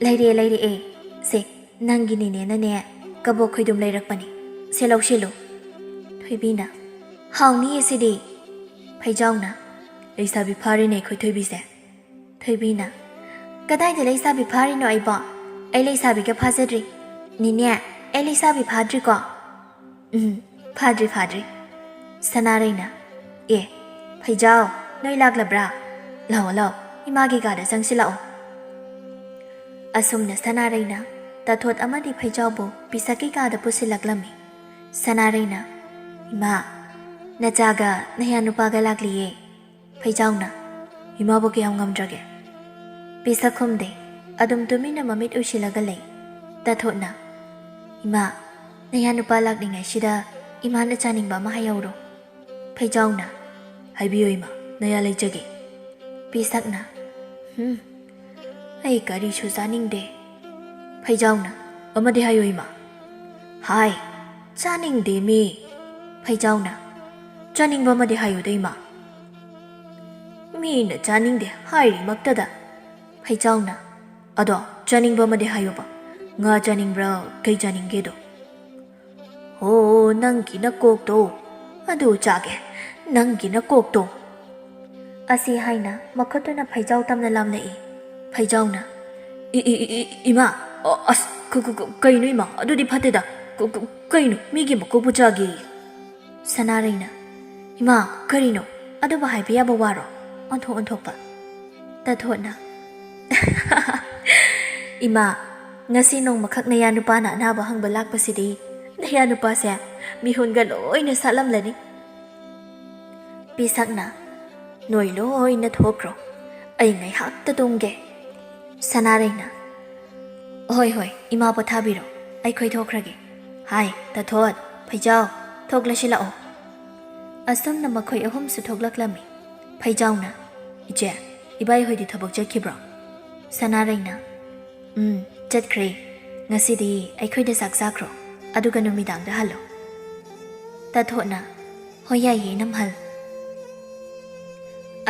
"ꯂꯩꯔꯦ, ꯂꯩꯔꯛꯑꯦ꯫ ꯁꯦ, ꯅꯪꯒꯤ ꯅꯤꯅꯦꯅꯅꯦ, ꯀꯕꯣꯛ ꯈꯣꯏꯗꯨꯝ ꯂꯩꯔꯛꯄꯅꯤ꯫ ꯁꯦ, ꯂꯧꯁꯤꯜꯂꯨ꯫" ꯊꯣꯏꯕꯤꯅ, "ꯍꯥꯎꯅꯤꯌꯦ ꯁꯤꯗꯤ꯫" ꯐꯩꯖꯥꯎꯅ, "ꯂꯩꯁꯥꯕꯤ ꯐꯥꯔꯦꯅꯦ ꯑꯩꯈꯣꯏ ꯊꯣꯏꯕꯤꯁꯦ꯫" ꯊꯣꯏꯕꯤꯅ, "ꯀꯗꯥꯏꯗ ꯂꯩꯁꯥꯕꯤ ꯐꯥꯔꯤꯅꯣ ꯑꯩꯕꯣ? ꯑꯩ ꯂꯩꯁꯥꯕꯤꯒ ꯐꯥꯖꯗ꯭ꯔꯤ꯫ ꯅꯤꯅꯦ, ꯑꯩ ꯂꯩꯁꯥꯕꯤ ꯐꯥꯗ꯭ꯔꯤꯀꯣ?" "ꯎꯝ, ꯐꯥꯗ꯭ꯔꯤ, ꯐꯥꯗ꯭ꯔꯤ꯫" ꯁꯅꯥꯔꯩꯅ, "ꯑꯦ, ꯐꯩꯖꯥꯎ, ꯅꯣꯏ ꯂꯥꯛꯂꯕ꯭ꯔꯥ? ꯂꯥꯛꯑꯣ, ꯂꯥꯛꯑꯣ, ꯏꯃꯥꯒꯤ ꯀꯥꯗ ꯆꯪꯁꯤꯜꯂꯛꯑꯣ꯫" ꯑꯁꯨꯝꯅ ꯁꯅꯥꯔꯩꯅ ꯇꯥꯊꯣꯠ ꯑꯃꯗꯤ ꯐꯩꯖꯥꯎꯕꯨ ꯄꯤꯁꯛꯀꯤ ꯀꯥꯗ ꯄꯨꯁꯤꯜꯂꯛꯂꯝꯃꯤ꯫ ꯁꯅꯥꯔꯩꯅ, "ꯏꯃꯥ, ꯅꯆꯥꯒ ꯅꯌꯥ ꯅꯨꯄꯥꯒ ꯂꯥꯛꯂꯤꯌꯦ꯫" ꯐꯩꯖꯥꯎꯅ, "ꯏꯃꯥꯕꯨ ꯀꯌꯥꯝ ꯉꯝꯗ꯭ꯔꯒꯦ?" ꯄꯤꯁꯛ ꯈꯨꯝꯗꯦ꯫ ꯑꯗꯨꯝ ꯇꯨꯃꯤꯟꯅ ꯃꯃꯤꯠ ꯎꯏꯁꯤꯜꯂꯒ ꯂꯩ꯫ ꯇꯥꯊꯣꯠꯅ, "ꯏꯃꯥ, ꯅꯌꯥ ꯅꯨꯄꯥ ꯂꯥꯛꯂꯤꯉꯩꯁꯤꯗ ꯏꯃꯥꯅ ꯆꯥꯅꯤꯡꯕ ꯑꯃ ꯍꯥꯏꯍꯧꯔꯣ꯫" ꯐꯩꯖꯥꯎꯅ, "ꯍꯥꯏꯕꯤꯌꯨ ꯏꯃꯥ, ꯅꯌꯥ ꯂꯩꯖꯒꯦ꯫" ꯄꯤꯁꯛꯅ, "ꯍꯨꯝ, ꯑꯩ ꯀꯔꯤꯁꯨ ꯆꯥꯅꯤꯡꯗꯦ꯫" ꯐꯩꯖꯥꯎꯅ, "ꯑꯃꯗꯤ ꯍꯥꯏꯌꯨ ꯏꯃꯥ꯫" "ꯍꯥꯏ, ꯆꯥꯅꯤꯡꯗꯦ ꯃꯤ꯫" ꯐꯩꯖꯥꯎꯅ, "ꯆꯥꯅꯤꯡꯕ ꯑꯃꯗꯤ ꯍꯥꯏꯌꯨꯗ ꯏꯃꯥ꯫" "ꯃꯤꯅ ꯆꯥꯅꯤꯡꯗꯦ ꯍꯥꯏꯔꯤꯃꯛꯇꯗ꯫" ꯐꯩꯖꯥꯎꯅ, "ꯑꯗꯣ ꯆꯥꯅꯤꯡꯕ ꯑꯃꯗꯤ ꯍꯥꯏꯌꯨꯕ꯫ ꯉꯥ ꯆꯥꯅꯤꯡꯕ꯭ꯔꯥ, ꯀꯩ ꯆꯥꯅꯤꯡꯒꯦꯗꯣ?" "ꯍꯣ, ꯅꯪꯒꯤ ꯅꯀꯣꯛꯇꯣ꯫ ꯑꯗꯨ ꯆꯥꯒꯦ, ꯅꯪꯒꯤ ꯅꯀꯣꯛꯇꯣ꯫" ꯑꯁꯤ ꯍꯥꯏꯅ ꯃꯈꯨꯠꯇꯨꯅ ꯐꯩꯖꯥꯎ ꯇꯝꯅ ꯂꯥꯝꯂꯛꯏ꯫ ꯐꯩꯖꯥꯎꯅ, "ꯏ, ꯏ, ꯏ, ꯏ, ꯏꯃꯥ, ꯑ, ꯑꯁ, ꯀ-, ꯀ-, ꯀ-, ꯀꯩꯅꯣ ꯏꯃꯥ? ꯑꯗꯨꯗꯤ ꯐꯠꯇꯦꯗ꯫ ꯀ-, ꯀ-, ꯀꯩꯅꯣ? ꯃꯤꯒꯤ ꯃꯀꯣꯛꯄꯨ ꯆꯥꯒꯦꯌꯦ?" ꯁꯅꯥꯔꯩꯅ, "ꯏꯃꯥ, ꯀꯔꯤꯅꯣ? ꯑꯗꯨꯕꯨ ꯍꯥꯏꯕ ꯌꯥꯕ ꯋꯥꯔꯣ?" ꯑꯣꯟꯊꯣꯛ ꯑꯣꯟꯊꯣꯛꯄ꯫ ꯇꯥꯊꯣꯠꯅ, "ꯏꯃꯥ, ꯉꯁꯤ ꯅꯣꯡꯃꯈꯛ ꯅꯌꯥ ꯅꯨꯄꯥꯅ ꯑꯅꯥꯕ ꯍꯪꯕ ꯂꯥꯛꯄꯁꯤꯗꯤ ꯅꯌꯥ ꯅꯨꯄꯥꯁꯦ ꯃꯤꯍꯨꯟꯒ ꯂꯣꯏꯅ ꯁꯥꯠꯂꯝꯂꯅꯤ꯫" ꯄꯤꯁꯛꯅ, "ꯅꯣꯏ ꯂꯣꯏꯅ ꯊꯣꯛꯈ꯭ꯔꯣ, ꯑꯩ ꯉꯥꯏꯍꯥꯛꯇ ꯇꯨꯝꯒꯦ꯫" ꯁꯅꯥꯔꯩꯅ, "ꯍꯣꯏ, ꯍꯣꯏ, ꯏꯃꯥ ꯄꯣꯊꯥꯕꯤꯔꯣ, ꯑꯩꯈꯣꯏ ꯊꯣꯛꯈ꯭ꯔꯒꯦ꯫ ꯍꯥꯏ, ꯇꯥꯊꯣꯠ, ꯐꯩꯖꯥꯎ, ꯊꯣꯛꯂꯁꯤ ꯂꯥꯛꯑꯣ꯫" ꯑꯁꯨꯝꯅ ꯃꯈꯣꯏ ꯑꯍꯨꯝꯁꯨ ꯊꯣꯛꯂꯛꯂꯝꯃꯤ꯫ ꯐꯩꯖꯥꯎꯅ, "ꯏꯆꯦ, ꯏꯕꯥꯏ ꯍꯣꯏꯗꯤ ꯊꯕꯛ ꯆꯠꯈꯤꯕ꯭ꯔꯣ?" ꯁꯅꯥꯔꯩꯅ, "ꯎꯝ, ꯆꯠꯈ꯭ꯔꯦ꯫ ꯉꯁꯤꯗꯤ ꯑꯩꯈꯣꯏꯗ ꯆꯥꯛ ꯆꯥꯈ꯭ꯔꯣ, ꯑꯗꯨꯒ ꯅꯨꯃꯤꯗꯥꯡꯗ ꯍꯜꯂꯣ꯫" ꯇꯥꯊꯣꯠꯅ, "ꯍꯣꯏ, ꯌꯥꯏꯌꯦ, ꯅꯝꯍꯜ꯫"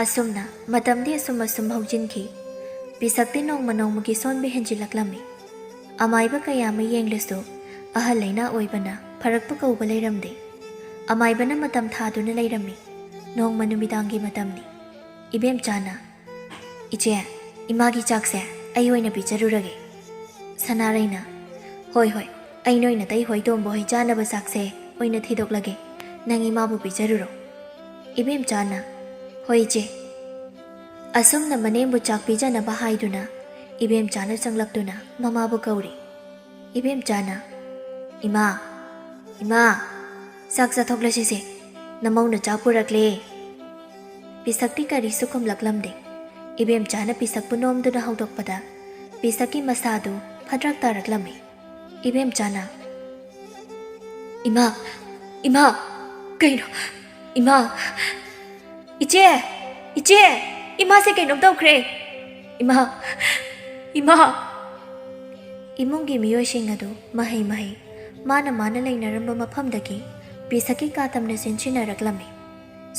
ꯑꯁꯨꯝꯅ ꯃꯇꯝꯗꯤ ꯑꯁꯨꯝ ꯑꯁꯨꯝ ꯍꯧꯖꯤꯟꯈꯤ꯫ ꯄꯤꯁꯛꯇꯤ ꯅꯣꯡꯃ ꯅꯣꯡꯃꯒꯤ ꯁꯣꯟꯕ ꯍꯦꯟꯖꯤꯜꯂꯛꯂꯝꯃꯤ꯫ ꯑꯃꯥꯏꯕ ꯀꯌꯥ ꯑꯃ ꯌꯦꯡꯂꯁꯨ ꯑꯍꯜ ꯂꯩꯅꯥ ꯑꯣꯏꯕꯅ ꯐꯔꯛꯄ ꯀꯧꯕ ꯂꯩꯔꯝꯗꯦ꯫ ꯑꯃꯥꯏꯕꯅ ꯃꯇꯝ ꯊꯥꯗꯨꯅ ꯂꯩꯔꯝꯃꯤ꯫ ꯅꯣꯡꯃ ꯅꯨꯃꯤꯗꯥꯡꯒꯤ ꯃꯇꯝꯅꯤ꯫ ꯏꯕꯦꯝꯆꯥꯅ, "ꯏꯆꯦ, ꯏꯃꯥꯒꯤ ꯆꯥꯛꯁꯦ ꯑꯩ ꯑꯣꯏꯅ ꯄꯤꯖꯔꯨꯔꯒꯦ꯫" ꯁꯅꯥꯔꯩꯅ, "ꯍꯣꯏ, ꯍꯣꯏ, ꯑꯩ ꯅꯣꯏ ꯅꯇꯩ ꯍꯣꯏ ꯇꯣꯝꯕ ꯍꯣꯏ ꯆꯥꯅꯕ ꯆꯥꯛꯁꯦ ꯑꯣꯏꯅ ꯊꯤꯗꯣꯛꯂꯒꯦ, ꯅꯪ ꯏꯃꯥꯕꯨ ꯄꯤꯖꯔꯨꯔꯣ꯫" ꯏꯕꯦꯝꯆꯥꯅ, "ꯍꯣꯏ ꯏꯆꯦ꯫" ꯑꯁꯨꯝꯅ ꯃꯅꯦꯝꯕꯨ ꯆꯥꯛ ꯄꯤꯖꯅꯕ ꯍꯥꯏꯗꯨꯅ ꯏꯕꯦꯝꯆꯥꯅ ꯆꯪꯂꯛꯇꯨꯅ ꯃꯃꯥꯕꯨ ꯀꯧꯔꯤ꯫ ꯏꯕꯦꯝꯆꯥꯅ, "ꯏꯃꯥ, ꯏꯃꯥ, ꯆꯥꯛ ꯆꯥꯊꯣꯛꯂꯁꯤꯁꯦ, ꯅꯃꯧꯅ ꯆꯥꯛ ꯄꯨꯔꯛꯂꯦ꯫" ꯄꯤꯁꯛꯇꯤ ꯀꯔꯤꯁꯨ ꯈꯨꯝꯂꯛꯂꯝꯗꯦ꯫ ꯏꯕꯦꯝꯆꯥꯅ ꯄꯤꯁꯛꯄꯨ ꯅꯣꯝꯗꯨꯅ ꯍꯧꯗꯣꯛꯄꯗ ꯄꯤꯁꯛꯀꯤ ꯃꯁꯥꯗꯨ ꯐꯗ꯭ꯔꯛ ꯇꯥꯔꯛꯂꯝꯃꯤ꯫ ꯏꯕꯦꯝꯆꯥꯅ, "ꯏꯃꯥ, ꯏꯃꯥ, ꯀꯩꯅꯣ? ꯏꯃꯥ! ꯏꯆꯦ! ꯏꯆꯦ! ꯏꯃꯥꯁꯦ ꯀꯩꯅꯣꯝ ꯇꯧꯈ꯭ꯔꯦ! ꯏꯃꯥ! ꯏꯃꯥ!" ꯏꯃꯨꯡꯒꯤ ꯃꯤꯑꯣꯏꯁꯤꯡ ꯑꯗꯨ ꯃꯍꯩ ꯃꯍꯩ ꯃꯥꯅ ꯃꯥꯅ ꯂꯩꯅꯔꯝꯕ ꯃꯐꯝꯗꯒꯤ ꯄꯤꯁꯛꯀꯤ ꯀꯥ ꯇꯝꯅ ꯆꯦꯟꯁꯤꯟꯅꯔꯛꯂꯝꯃꯤ꯫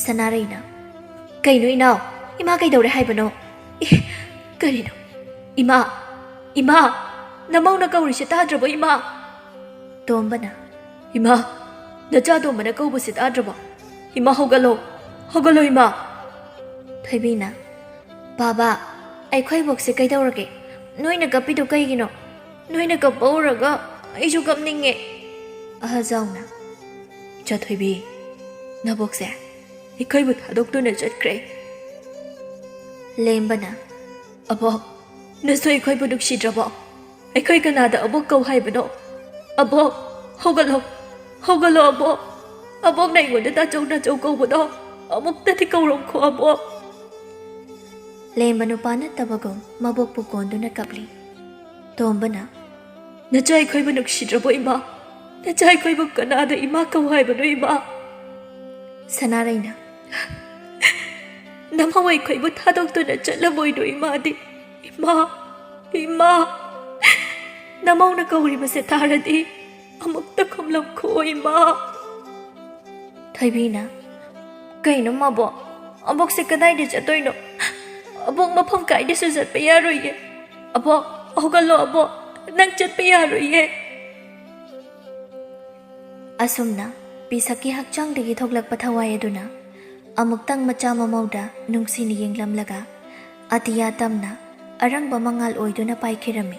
ꯁꯅꯥꯔꯩꯅ, "ꯀꯩꯅꯣ ꯏꯅꯥꯎ? ꯏꯃꯥ ꯀꯩꯗꯧꯔꯦ ꯍꯥꯏꯕꯅꯣ? ꯑꯦ, ꯀꯔꯤꯅꯣ? ꯏꯃꯥ! ꯏꯃꯥ! ꯅꯃꯧꯅ ꯀꯧꯔꯤꯁꯦ ꯇꯥꯗ꯭ꯔꯕꯣ ꯏꯃꯥ?" ꯇꯣꯝꯕꯅ, "ꯏꯃꯥ! ꯅꯆꯥ ꯇꯣꯝꯕꯅ ꯀꯧꯕꯁꯦ ꯇꯥꯗ꯭ꯔꯕꯣ? ꯏꯃꯥ ꯍꯧꯒꯠꯂꯣ! ꯍꯧꯒꯠꯂꯣ ꯏꯃꯥ!" ꯊꯣꯏꯕꯤꯅ, "ꯕꯥꯕꯥ, ꯑꯩꯈꯣꯏ ꯕꯣꯛꯁꯦ ꯀꯩꯗꯧꯔꯒꯦ? ꯅꯣꯏꯅ ꯀꯞꯄꯤꯗꯣ ꯀꯩꯒꯤꯅꯣ? ꯅꯣꯏꯅ ꯀꯞꯄ ꯎꯔꯒ ꯑꯩꯁꯨ ꯀꯞꯅꯤꯡꯉꯦ꯫" ꯑꯍꯜ ꯖꯥꯎꯅ, "ꯏꯆꯥ ꯊꯣꯏꯕꯤ, ꯅꯕꯣꯛꯁꯦ ꯑꯩꯈꯣꯏꯕꯨ ꯊꯥꯗꯣꯛꯇꯨꯅ ꯆꯠꯈ꯭ꯔꯦ꯫" ꯂꯦꯝꯕꯅ, "ꯑꯕꯣꯛ, ꯅꯁꯨ ꯑꯩꯈꯣꯏꯕꯨ ꯅꯨꯡꯁꯤꯗ꯭ꯔꯕꯣ? ꯑꯩꯈꯣꯏ ꯀꯅꯥꯗ ꯑꯕꯣꯛ ꯀꯧ ꯍꯥꯏꯕꯅꯣ? ꯑꯕꯣꯛ, ꯍꯧꯒꯠꯂꯣ, ꯍꯧꯒꯠꯂꯣ ꯑꯕꯣꯛ! ꯑꯕꯣꯛꯅ ꯑꯩꯉꯣꯟꯗ ꯇꯥꯆꯧ ꯇꯥꯆꯧ ꯀꯧꯕꯗꯣ ꯑꯃꯨꯛꯇꯗꯤ ꯀꯧꯔꯝꯈꯣ ꯑꯕꯣꯛ!" ꯂꯦꯝꯕ ꯅꯨꯄꯥ ꯅꯠꯇꯕꯒꯨꯝ ꯃꯕꯣꯛꯄꯨ ꯀꯣꯟꯗꯨꯅ ꯀꯞꯂꯤ꯫ ꯇꯣꯝꯕꯅ, "ꯅꯆꯥ ꯑꯩꯈꯣꯏꯕꯨ ꯅꯨꯡꯁꯤꯗ꯭ꯔꯕꯣ ꯏꯃꯥ? ꯅꯆꯥ ꯑꯩꯈꯣꯏꯕꯨ ꯀꯅꯥꯗ ꯏꯃꯥ ꯀꯧ ꯍꯥꯏꯕꯅꯣ ꯏꯃꯥ?" ꯁꯅꯥꯔꯩꯅ, "ꯅꯃꯧ ꯑꯩꯈꯣꯏꯕꯨ ꯊꯥꯗꯣꯛꯇꯨꯅ ꯆꯠꯂꯕꯣꯏꯗꯣ ꯏꯃꯥꯗꯤ? ꯏꯃꯥ! ꯏꯃꯥ! ꯅꯃꯧꯅ ꯀꯧꯔꯤꯕꯁꯦ ꯇꯥꯔꯗꯤ ꯑꯃꯨꯛꯇ ꯈꯨꯝꯂꯝꯈꯣ ꯏꯃꯥ!" ꯊꯣꯏꯕꯤꯅ, "ꯀꯩꯅꯣ ꯃꯕꯣꯛ? ꯑꯕꯣꯛꯁꯦ ꯀꯗꯥꯏꯗ ꯆꯠꯇꯣꯏꯅꯣ? ꯑꯕꯣꯛ ꯃꯐꯝ ꯀꯥꯏꯗꯁꯨ ꯆꯠꯄ ꯌꯥꯔꯣꯏꯌꯦ꯫ ꯑꯕꯣꯛ, ꯍꯧꯒꯠꯂꯣ ꯑꯕꯣꯛ, ꯅꯪ ꯆꯠꯄ ꯌꯥꯔꯣꯏꯌꯦ꯫" ꯑꯁꯨꯝꯅ ꯄꯤꯁꯛꯀꯤ ꯍꯛꯆꯥꯡꯗꯒꯤ ꯊꯣꯛꯂꯛꯄ ꯊꯋꯥꯏ ꯑꯗꯨꯅ ꯑꯃꯨꯛꯇꯪ ꯃꯆꯥ ꯃꯃꯧꯗ ꯅꯨꯡꯁꯤꯅ ꯌꯦꯡꯂꯝꯂꯒ ꯑꯇꯤꯌꯥ ꯇꯝꯅ ꯑꯔꯪꯕ ꯃꯉꯥꯜ ꯑꯣꯏꯗꯨꯅ ꯄꯥꯏꯈꯤꯔꯝꯃꯤ꯫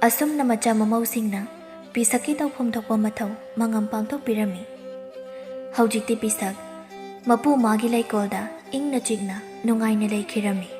ꯑꯁꯨꯝꯅ ꯃꯆꯥ ꯃꯃꯧꯁꯤꯡꯅ ꯄꯤꯁꯛꯀꯤ ꯇꯧꯐꯝ ꯊꯣꯛꯄ ꯃꯊꯧ ꯃꯉꯝ ꯄꯥꯡꯊꯣꯛꯄꯤꯔꯝꯃꯤ꯫ ꯍꯧꯖꯤꯛꯇꯤ ꯄꯤꯁꯛ ꯃꯄꯨ ꯃꯥꯒꯤ ꯂꯩꯀꯣꯜꯗ ꯏꯪꯅ ꯆꯤꯛꯅ ꯅꯨꯡꯉꯥꯏꯅ ꯂꯩꯈꯤꯔꯝꯃꯤ꯫